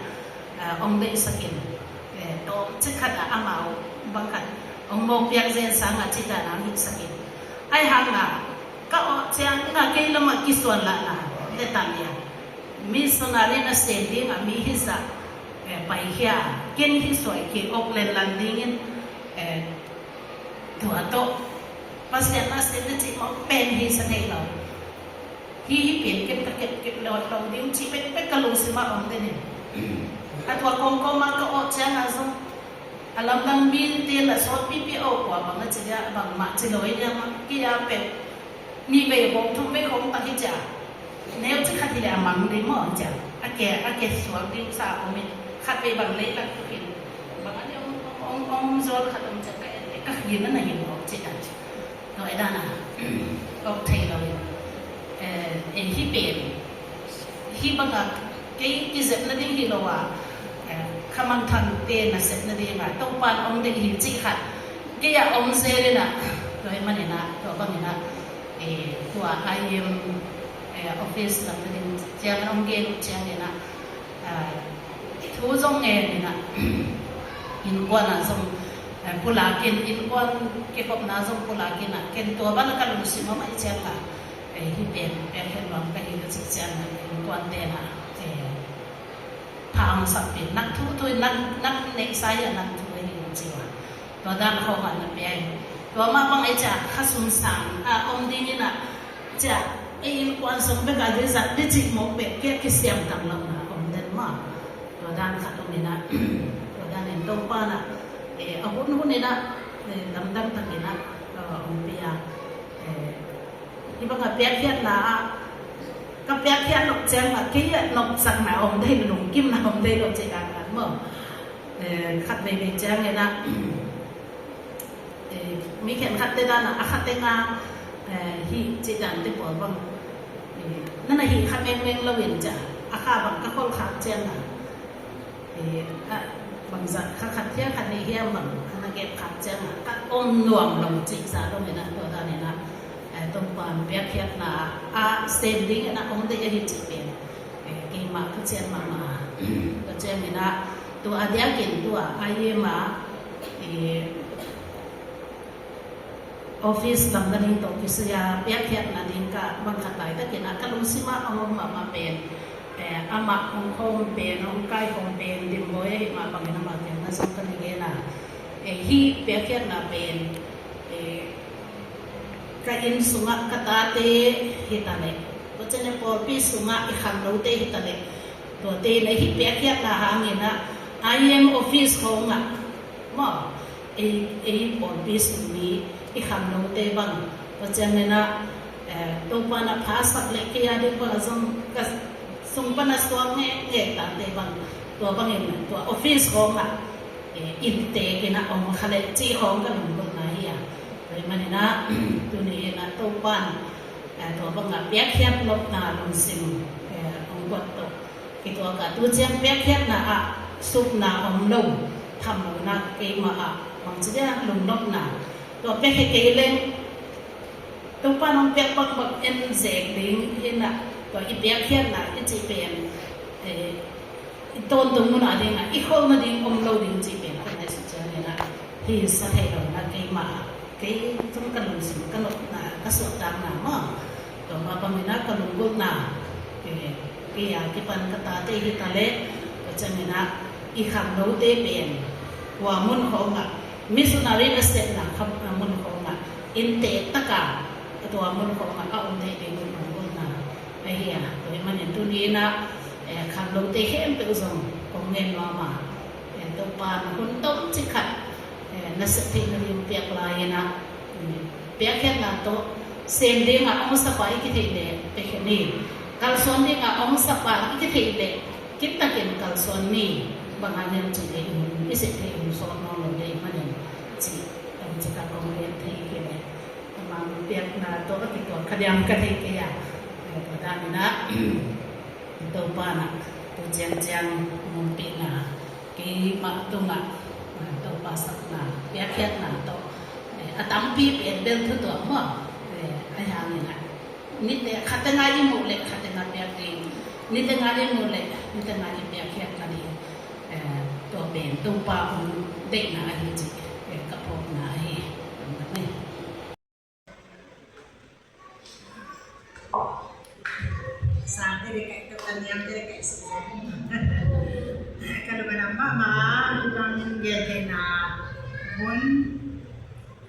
eh, hong deihsak in, eh, tawm ci khat a amau bang khat hong mawk piak zen sang a ci dan a hong hitsak in. Ahi hangin a, ka awh ciang in a kei lam a kisuan lahna le tan lian. Missionary na sem ding a mi hi zah, eh, paikhia, ken hi suai kei Auckland lan dingin, eh, tua tawh Pasian na sem na cih mawk pen hi sa thei lo. Hi hi pen ken ka kep kep lo lo ding cih pek pek ka lungsim ah om den in. A tua kawmkawm ah ka awh ciang a zong a lamdang mite la sawt pipi awh kua bang a ci dia bangmah ci lo hi dia mah kei a pek. Nih vei khawng, thum vei khawng tak hi cia. Neu ci khat hi leh a mang ding maw cia. A ke, a ke suak ding sa om in. Khat vei bang lei lak tukin. Bang a ni om, om, om, om zual khat om cia ka en leh ka khin a na hin awk ci dan. Tua i dan a. Awk thei lo in. Eh, eh, hi pen. Hi bang a kei kizep nading hi lo a. Eh, kha mangthangte nasep nading a. Topan om ding hi ci khat. Kei a om zel in a. Tua i man in a. Tua bang in a. Eh, tua I M, eh, office lam na ding ciang a hong gen uh ciangin a, ah, thu zong ngen in a, innkuan ah zong, eh, pulak in, innkuan kikopna zong pulak in a, ken tua bang a ka lungsim a mah i ciang a, eh, hi pen, pen hen bang ka hi ka cih ciang a, innkuan ten a, eh, pha hong sak pen, nak thu thu in nak, nak neihsa hi a nak thu hi hong ci uh a. Tua dan khawng ah na pia hi. Tua mah bang ei cia kha sum sang a om ding in a cia ei innkuan sung bek a dizat dicik mawk bek kia kisiam tam lo na om den mah. Tua dan khat om in a, tua dan in Topa na, eh, a hun hun in a, eh, lamdang tak in a, eh, om pia, eh, Hih bang a piakkhiatna ah, ka piakkhiat nop ciang ah, kei ah nopsakna om thei lo, lungkimna om thei lo cih dan khat maw. Eh, khat veivei ciangin ah, eh, mi khenkhatte dan ah, a kha teng ah, eh, hih cih dante pawl bang, eh, na na hih kha mengmeng lo in ciah, a kha bang ka khol khak ciang ah, Eh, a, bangzah kha khat hiam khat nih hiam bang, a na gep khak ciang a, ka om nuam lo cih zah dong in a, tua dan in a, eh, Topa'n piakkhiatna a sem ding in a om ding ahi cih pen, eh, keimah ka cian mahmah a. Tua ciangin a, tua a diakin tua a i em a, eh, office lam na ding tawh kisai a piakkhiatna ding ka bang khat laitakin a ka lungsim ah a hong om mahmah pen, eh, amah hong khawm pen, hong kaikhawm pen, Dimbawi ahih mah bangin amah kiang na zong ka na gen a, eh, hih piakkhiatna pen, eh, ka inn sungah ka tate hi ta leh, tua ciang pawlpi sungah i khannote hi ta leh, tuate in a hih piakkhiatna hangin a I M office khawng ah maw, ei, ei pawlpi sung mi i khannote bang, tua ciangin a, eh, Topa'n a phasak leh kei a ding bang a zong ka sung pan a suak ngekngek tate bang, tua bangin tua office khawng ah, eh, inntek in a om kha leh cih khawng ka lunggulhna hi a. Tua ahih manin a, tuni in a Topa'n, eh, tua bang a piakkhiat nopna lungsim, eh, hong guat tawh kituak a, tu ciang piakkhiatna ah supna om lo, thamlonak keimah ah bangci dia lungnopna, tua piakkhiat kei leng Topa'n hong piak bangbang en zek ding in a, tua i piakkhiatna i cih pen, eh, i tawntung mun a ding a, i kholhna ding om lo ding cih pen ka ngaihsut ciangin a, hi sa thei lo na keimah ah, kei zong ka lungsim ka nopna, ka suahtakna maw. Tua mah bangin ah ka lunggulhna, eh, kei a kipan ka tate hi ta leh, tua ciangin ah i khangnote pen tua mun khawngah missionary nasepna kha mun khawngah inntek taka tua mun khawngah a om theih ding lunggulhna ahi a, tua ahih manin tuni in ah, eh, khangnote khempeuh zong kong ngen mahmah, eh, Topa in hun tomcik khat, eh, nasep theihna ding piak lai in ah, eh, piakkhiatna tawh sem dingah hong sapa i kitheih leh piakkhiat ni. Kalsuan dingah hong sapa i kitheih leh kitakin kalsuan ni. Bang hang hiam cih leh i hun i sep theih hun sawt nawn lo ding ahih manin cih tomcik khat kong gen thei kei leh, amah piakna tawh a kituak kha diam ka thei kei a. Tua dan in ah Topa in ah tu ciangciang hong ompihna keimah tungah, ah, Topa sapna piakkhiatna tawh, eh, a tampi pen bel thu tuak maw, eh, ahih hangin ah niteng khat teng a i muh leh khat teng a piak ding, niteng a i muh leh niteng a i piakkhiat kha ding, eh, tua pen Topa hong deihna ahi cih, eh, ka phawkna ahi. Sangte le kaih tawh, ka niamte le kaih suk. Ka lungdam mahmah, hih bang gen theihna hun,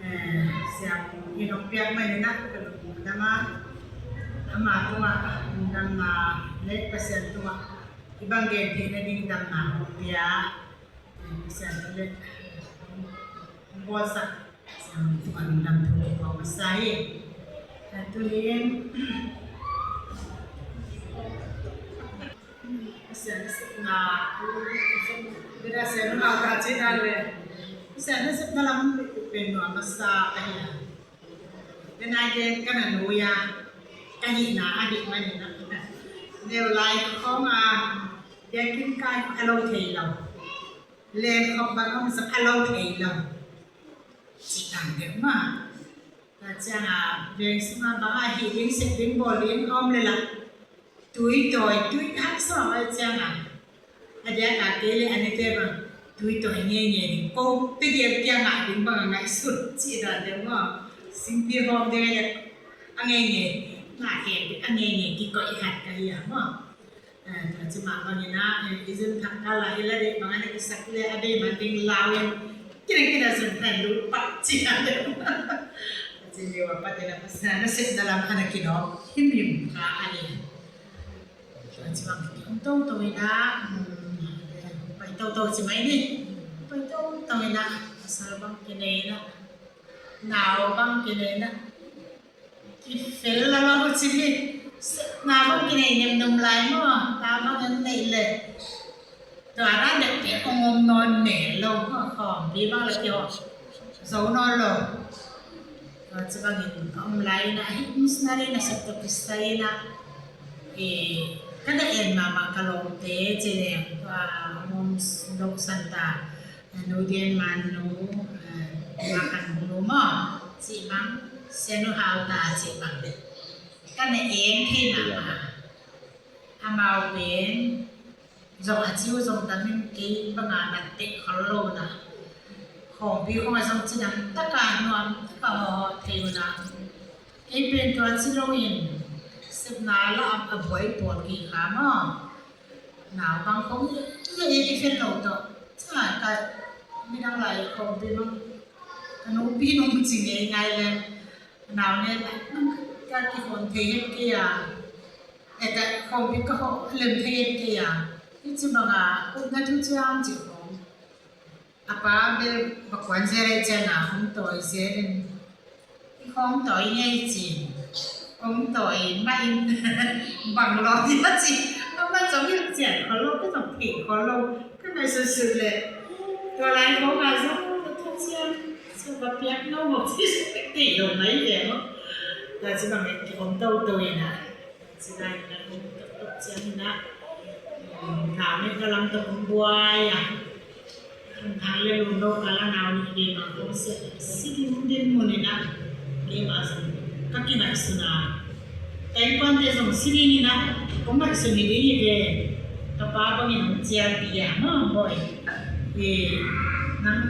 eh, siam in hong piak manin ah ka lungdam a, ama tungah lungdamna le Pasian tungah hih bang gen theihna ding damna hong pia, eh, Pasian tungah hong bawlsak Pasian tungah lungdam thu kong masa hi. Tuni in Pasian nasepna, Pasian nasepna lam pen nuam masa ka hi a. Tua ahih manin ka na nuam a, ka hihna ahih manin a, neu lai khawng a biakinn kai a lo thei lo, len khawng bang hong sak a lo thei lo. Cih dan deuh mah. Tua ciangin veng sungah bang a hih ding, sep ding, bawl ding a om leh lah tui tawi, tui haksa a om ciangin, a diak a kei leh a nite bang tui tawi ngeingei ding, kote gel kiangah ding bang a ngaihsut cih dan deuh mah. Singpi hawm ding a ngeingei, na kei ding a ngeingei kikoih khat ka hi a maw. Eh, tua ci mah bangin ah, eh, i zun thak kal ah i la deih bang a na kisak leh a deih man ding lau in, kina kina zun thak lut pak ci a deih. Tua ci leh a pat in ah Pasian nasepna lam a na kinawk himhim kha a deih. Tua ci bang ki om toto in ah, um, pai toto ci mai ni. Pai toto in ah, pasal bang kinei in ah, nau bang kinei in ah, kifel la lo ci hi. Na bang kinei nem num lai maw, ta bang en nei leh. Tua dan deuh pi kong om nawn mel lo maw, khawmpi bang la kio zo nawn lo. Tua ci bangin ka om lai in ah, hih missionary nasep tawh kisai in ah, eh, ka na en mahmah ka lawmte ci leng, tua om lo santa. Nu Dian Man nu, eh, Ma Kan Nu maw, cih bang, Sianu Hau ta cih bang. Ka na en thei mahmah. Amau pen zong a ciu zong tamin kei bang a na teh khol lo na. Khawmpi khong a zong ci nam taka nuam taka hawh thei uh na. Kei pen tua ci lo in sepna la a buai pawl kei kha maw. Nau bang khong i i i khen lo tawh. Ca ka midang lai khawmpi bang ka nupi nung ci ngei ngai leh. Nau nen ka kikhon thei het kei a. E ka khawmpi ka khawm lem thei het kei a. I ci bang a utna thu ciang ci khong. A pa bel va kuan zel ei ciang a hong tawi zel in. I hong tawi ngei ci. Hong tawi mah in bang lawh ding a ci. Amah zong hilh cian khol lo, ka zong theih khol lo. Ka ngaihsutsut leh tua lai khawng a zong ka thu ciang, so ka piak no mawk ci, theih lo mai ve maw. Tua ci bang in ki om toto in a. Ci lai in a om toto ciang in a. Nau nih ka lam tawh hong buai a. Hong thang le lum lo ka la nau nih ve bang hong sia. Si ding ding mun in a. Ke ma zong ka kingaihsun a. Ka innkuante zong si ding in a. Hong ngaihsun hi ding hi ve. Ka pa bangin hong cialpih a. Maw bawi. E, nang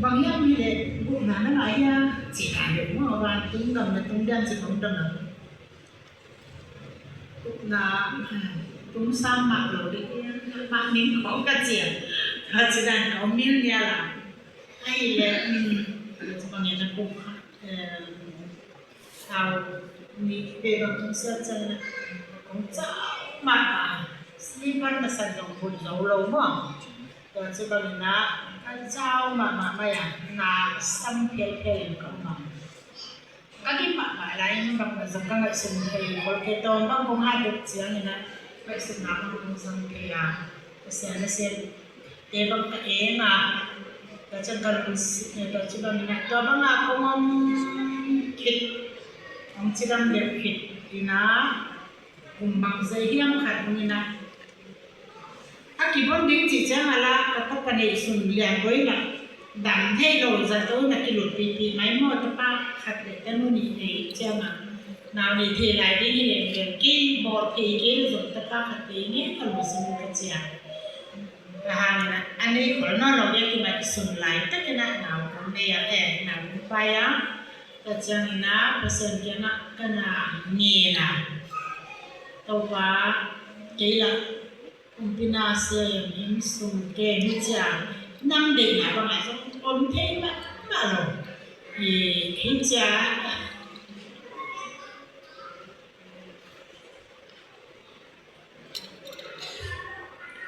bang hiam hi leh gupna na ngah hia. Ci ta deuh maw, vantung gam na tung diam ci hong dam a. Na, tum sam mah lo ding, mah ning khawng ka ciam. Ka ci dan ka om mil nia la. Ahih leh, um, bangin a kum khat, eh, sau ni pe bang tum siat ciang na. Kong cau mah mah. Slipper na san dong bun zo lo maw. Tua ci bangin a, ka cau mah mah mai a, na sam phial phial in ka om a. Ka gim mahmah lai in bangmah zong ka ngaihsun thei, Colgate tawm bang kong hat deuh ciangin ah ngaihsutna bang kong zang thei a, Pasian nasemte bang ka eng a, tua ciang ka lungsim, tua ci bangin ah tua bang a kong om khit, kong cidam deuh khit in ah, kum bang zai hiam khat hong in ah, a kibon ding cih ciang a la, ka tapa neihsun lian boi la, dam thei lo zato na kilut pipi mai maw, tapa khat le tanu nih nei ciang a, nau nei thei lai ding hi leng leng kei bawl thei kei le zong tapa khat kei nge ka lungsim ka ciang. Ka hang in ah, a nei khol nawn lo bek kingaihsun lai takin ah nau kong nei a, eh, nau kong pai a, ka ciang in ah Pasian kiang ah ka na ngen a, Topa, kei la Kumpina sem, inn sung kem hi cia, nang deihna bangah zong om thei mahmah lo. Hi cia.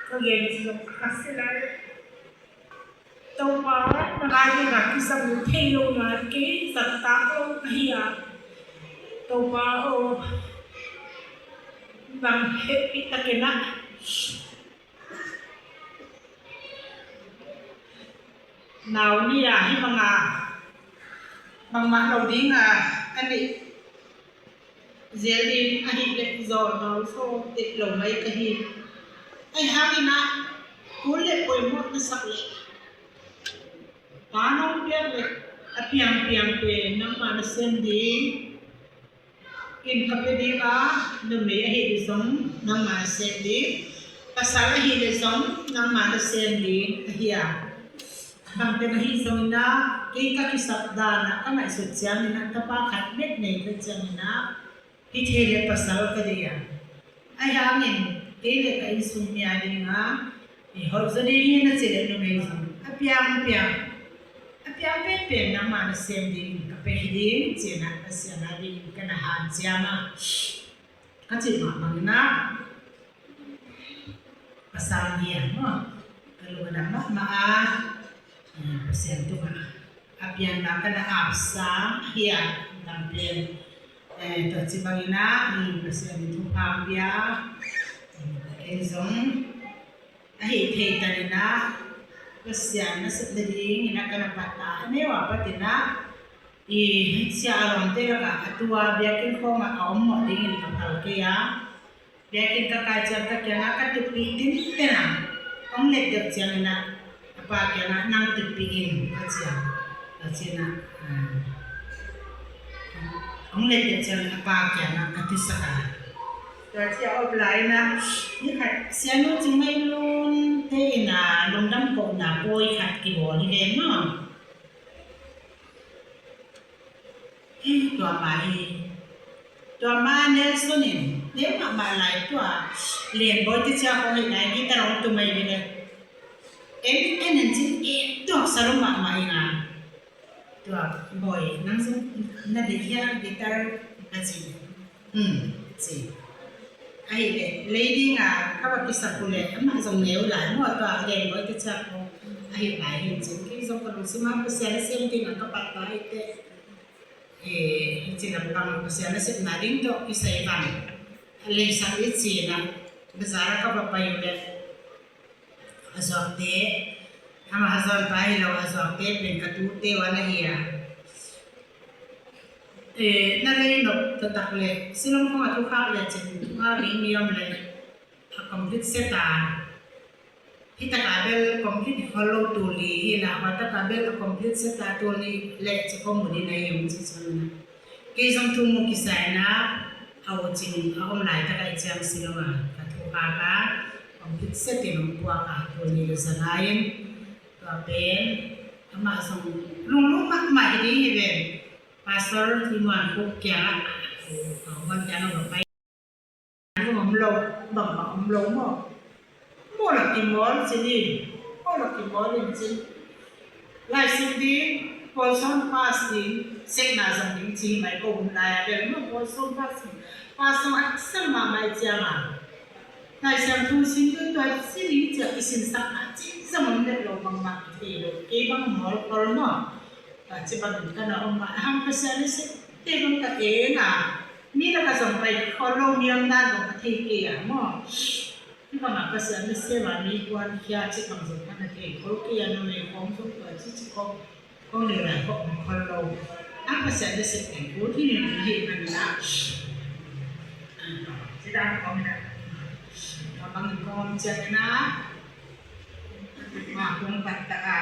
Ka gen zong kha si lai. Topa, na ngai ding a kisam thei lo na kei zat tak lo ka hi a. Topa aw, bang hehpih takin ah nau ni a hi bang a, bangmah lo ding a, a nih zel ding ahih leh zawhna sawm teh lo mai ka hi. Ahi hangin ah kul le poimawh na sak leh, pa nong piak leh a piangpiang pen nangmah na sem ding in ka pia ding a, numei ahih leh zong nangmah na sem ding, pasal ahih leh zong nangmah na sem ding ahi a. Bangteng ahi zongin ah, kei ka kisap dan ah ka ngaihsut ciangin ah, tapa khat bek nei ka ciangin ah, hi thei leh pasal ka deih a. Ahi hangin, kei leh ka innsung mi a ding a, i hoih zaw ding hi na cih leh numei zong a piangpiang, a piang penpen nangmah na sem ding, ka pia hi ding ci-in ah Pasian a ding ka na hanciam a. Ka cih mah bangin ah, pasal hi a maw, ka lungdam mahmah a, eh, Pasian tungah a pianna ka na apsa hi a, dam pen, eh, tua ci bangin ah, mm, Pasian in thupha pia, mm, kei zong a hih theih tanin ah Pasian nasep nadingin ah ka na pattah a, neu a patin ah, i, sia a lawmte lakah a tua biakinn khawngah a om mawh dingin ka phal kei a. Biakinn ka kai ciang ka kiangah ka tuppih tinten a, hong let deuh ciangin ah a pa kiangah nang tuppih in ka ci a. Ka ci-in ah, ah, hong let deuh ciangin a pa kiangah ka tusak a. Tua ci a op lai-in ah, ni khat Sianu Cing Ngaih Lun te in ah lungdam kohna pawi khat kibawl hi ven maw. Hi, tua mah hi. Tua mah Nelson in, neu mahmah lai tua, Lian Bawi te ciak hong hi lai, guitar hong tum ahi ve le. En, en, en cin, eh, tua salum mahmah hi nga. Tua, Bawi, nang zong na deih hia guitar ka ci. Hmm, ci. Ahih leh, lei ding a, ka va kisap uh leh, amah zong neu lai, maw tua, Lian Bawi te ciak hong, ahih lai hi cin. Kei zong ka lungsim ah, Pasian nasem ding a, ka pattah hi teh. Eh, hi ci lampang Pasian nasepna ding tawh kisai van. A leisak i ci-in ah, bazar ah ka va pai uh leh, a zuakte, amah a zawnpa hi lo, a zuakte pen ka tute uh a na hi a. Eh, na lei nop taktak leh, Shillong khawng a thukhak leh cin, thukhak ding mi om leh, a complete set a. Hi takah bel complete khol lo tul li hi na, hua takah bel a complete set a tul nih leh ci khawng mun in a hi om ci cun a. Kei zong thu mu kisai na, a u Cing a om laitak ahih ciang Shillong ah ka thukhak a, complete set in hong puak a, tul nih le za ngai in, tua pen amah zong lunglutna mahmah hi ding hi ven. Pastor Pi Muan Khup kiangah, a u Muan kiangah va pai. bangmah om lo maw? Maw la kimawl cin hi. Maw la kimawl in cin. Lai sim ding, pawl sawm pass ding, sekna zang ding ci mai ko hun lai a bel maw, pawl sawm pass ding. Pass sawm a sel mahmah ciang a. Lai Siangtho sim ding tua ci ding ciang i sinsak a ci zang om det lo bangmah i thei lo. Kei bang mawl khol maw? Ka ci bang ka na om mah hang Pasian i sik te bang ka en a. Mi la ka zong pai khol lo, mi om dan zong ka thei kei a maw? Hi bang a Pasian i sik a mi kuan khia ci bang zong ka na thei khol kei a, no nei khong zong tua ci ci khong. Khong nei lai khong om khol lo. A Pasian i sik te ku thi ni hi man na. Ci dan khong na. Ka bang khong om cian na. Ma khong pat ta a.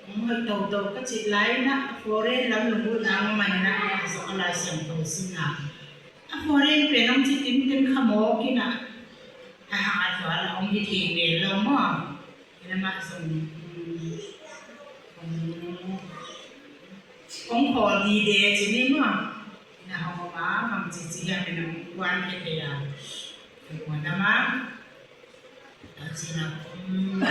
Kong hoih toto ka cih lai na, a foreign lam lunglut na ngawmai na, a zong a Lai Siangtho sina. A foreign pen hong ci tinten kha mawk ina. A hang a tua la hong hi thei mel lo maw? Ina mah zong, um, um, hong khawl dide ci ni maw? Ina hong om a, mang ci ci hiam ina hong kuan he thei a. Hong kuan a maw? Tua cina, um,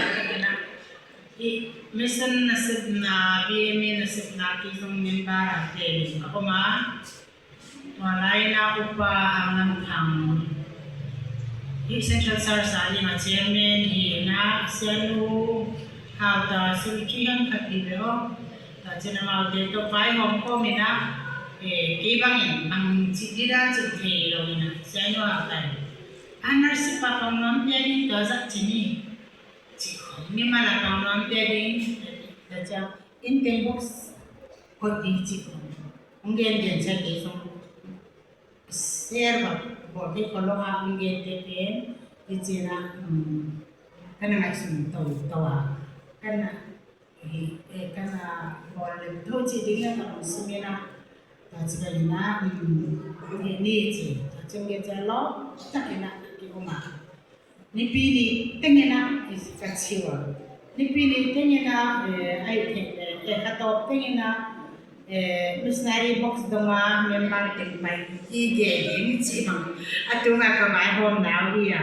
i mission nasepna, B M A nasepna kei zong member a tenin ka om a. Tua lai na upa Hang Lam Thang, i Central Church a ding a chairman hi na, Sianu Hau ta sulki hang khat hi ve aw. Tua cina maute tawh vaihawm khawm ina, eh, kei bangin mang cih dida cih thei lo ina, Sianu Hau ta in. Partnership a pang nuam pia ding tua zah ci ni. Ci khong ni mala pang nuam pia ding. Tua ciang in teng box koih ding ci khong. Hong gen gen cia kei zong. Share bak bawl thei khol lo a hong gen te pen. Hi cina, um, ka na ngaihsun to to a. Ka na Hi, eh, ka na bawl lem tho ci ding a ka hong sim ina. Tua ci bang ina, um, hi ni ci. Tua ci nge cia lo, tak ina, ki um a. Nipi ni teng ina, i ka ci ua. Nipi ni teng ina, eh, ai thei, eh, eh, ka tawp teng ina, eh, missionary box dong a, member teng mai, i ge ding ci bang. A tung a ka mai hawm nau hi a.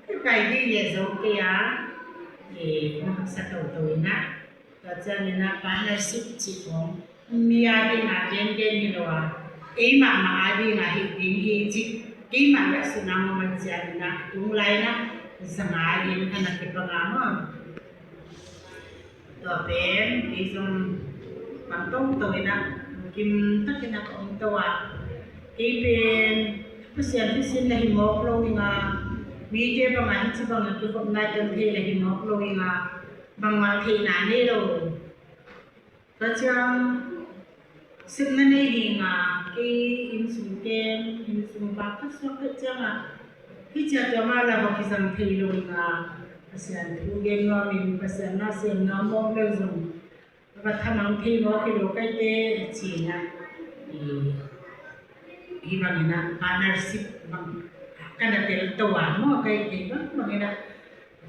Ka kai ding le zo kei a, eh, na haksa toto ina. Tua ciang ina partnership ci kong. Mi a ding a gen gen hi lo a. Ei mahmah a ding a hi ding hi ci. Kei mah la suna mo man ciang ina. Tung lai na. Zanga in ana kipang a mo. Tua pen, kei zong pang toto ina, kim tak ina ka om to a. Kei pen, Pasian thusin la hi mawk lo ing a, mite bang a hici bang a kikhopna tel thei la hi mawk lo ing a, bangmah theihna nei lo. Tua ciang, Sepna nei hi nga, kei inn sung kem, inn sung bak ka suak phet ciang a, hih ciah tua mah la va kizang thei lo hi nga, Pasian thu gen nuam in, Pasian na sem nuam mawk lel zong, va thamang thei mawk hi lo kaite, a ci na. I, hih bangin a, partnership bang, ka na tel to a, maw kaite bang, bangin a,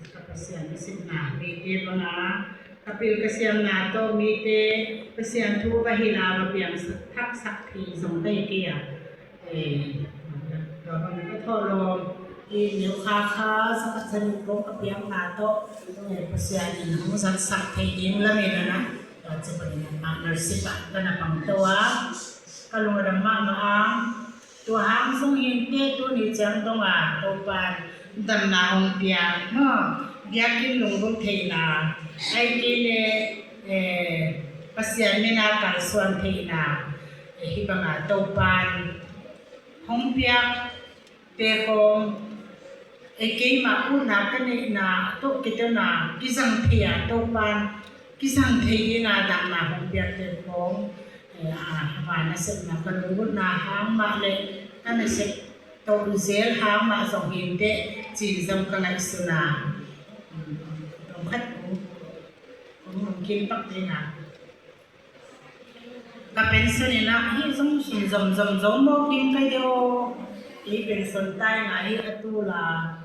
Ka Pasian a sitna mite banga ka pil ka siamna tawh mite Pasian thu va hilh a va piang thaksak thei zong ka hi kei a. Eh, tua bang ka thawh lawm i neu kha kha sa ka sa nih kong ka piakna tawh, eh, Pasian in hong zatsak thei ding lamen a na. Tua ci bangin a partnership ah ka na pang to a ka lung a dam mahmah a. Tua hang zong hinte tuni ciang dong a Topan damna hong piak maw, biakinn lunggulh theihna, ahih kei leh, eh, Pasian min a kalsuan theihna, eh, hih banga Topan hong piak te khawng, ei keimah utna ka neihna tawh kitawn a kizang thei a Topan kizang thei ding a damna hong piak te khawng, eh, a, a nasepna ka lunggulhna hang mah le ka nasep tawh zel hang mah zong hinteh cin zong ka ngaihsun a. Tawm khat kong, kong lungkim pak ding a. Ka pension in ah hih zong sum zomzom zo mawk ding ka hi deuh. Kei pension tai ngah hi a tul a,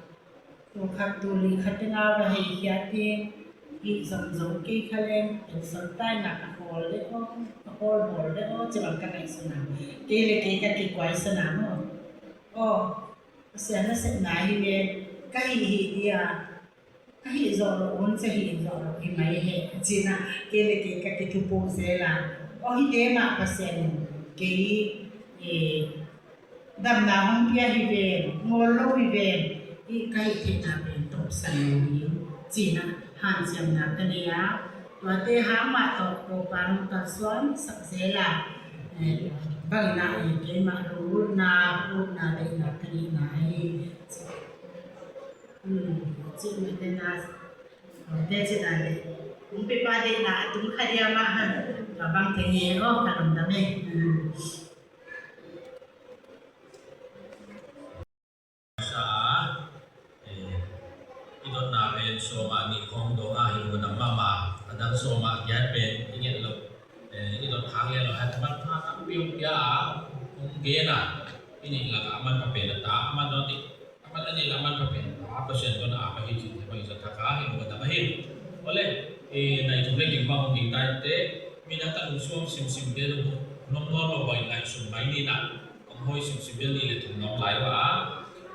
tul khat tul li khat teng a va hei khiat hi. Hih zomzo kei kha leng pension tai ngah ka khawl deuh. Paul Paul de aw, ci bang ka ngaihsun a. Kei le kei ka kikuai san a maw. Aw, Pasian nasepna hi ve, ka hih hih dia, ka hih zawh loh hun cia hih zawh loh hi mai he, ci-in ah, kei le kei ka kithupo zel a. Aw, hihte mah Pasian in kei, eh, damna hong pia hi ven, ngawl lo hi ven, hih ka hih theihna pen tawpsan lo hi, ci-in ah hanciamna ka nei a, tuate hang mah tawh Topa nong kalsuan sak zel a, eh, bangin ah, eh, keimah lo utna, utna deihna ka neihna hi, ci. Hmm, cih mah te na, te cih na le, kong pepa deihna a tung kha dia mah han, tua bang te nge aw, ka lungdam e. Hmm. Sa a, eh, i dotna pen sawm ah nih khawng dong a, hi lungdam mahmah. A dang sawm ah giat pen i nget loh, eh, i dot khak lian loh, hat manpha tampi hong pia a, hong gen a, i nih lakah a manpha pen a ta, a man dong nih, a man a nih lakah a manpha pen a ta, Pasian tawh a ap ahi cih te bang i za thak a, hi lungdam ahi. Awle, eh, nai thum le kim bang hong ding ta in te, mi na ka lungsuam simsim te lungnuam nuam lo bang i ngaihsun mai ni na. Kong hoi simsim bel nih le thum nuam lai uh a.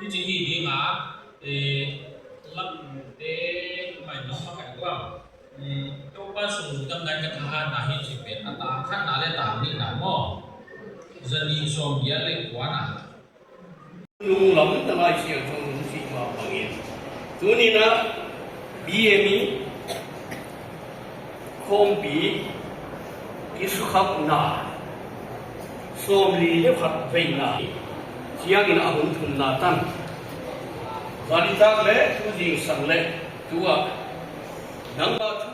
Hih ci hi ding a, eh, lamte mai nuam makaih uh a. Hmm, Topa sung lungdam nai ka thahatna hi ci pen a ta khatna le ta nihna maw. Za nih sawm giat le kua na. Lunglam ta lai siang thong lung si ma bangin. Tuni na B M E khawmpi kisukhakna sawmli le khat veina ciangin a hun thumna tan. Zanitak le tu zingsang le tua nangmah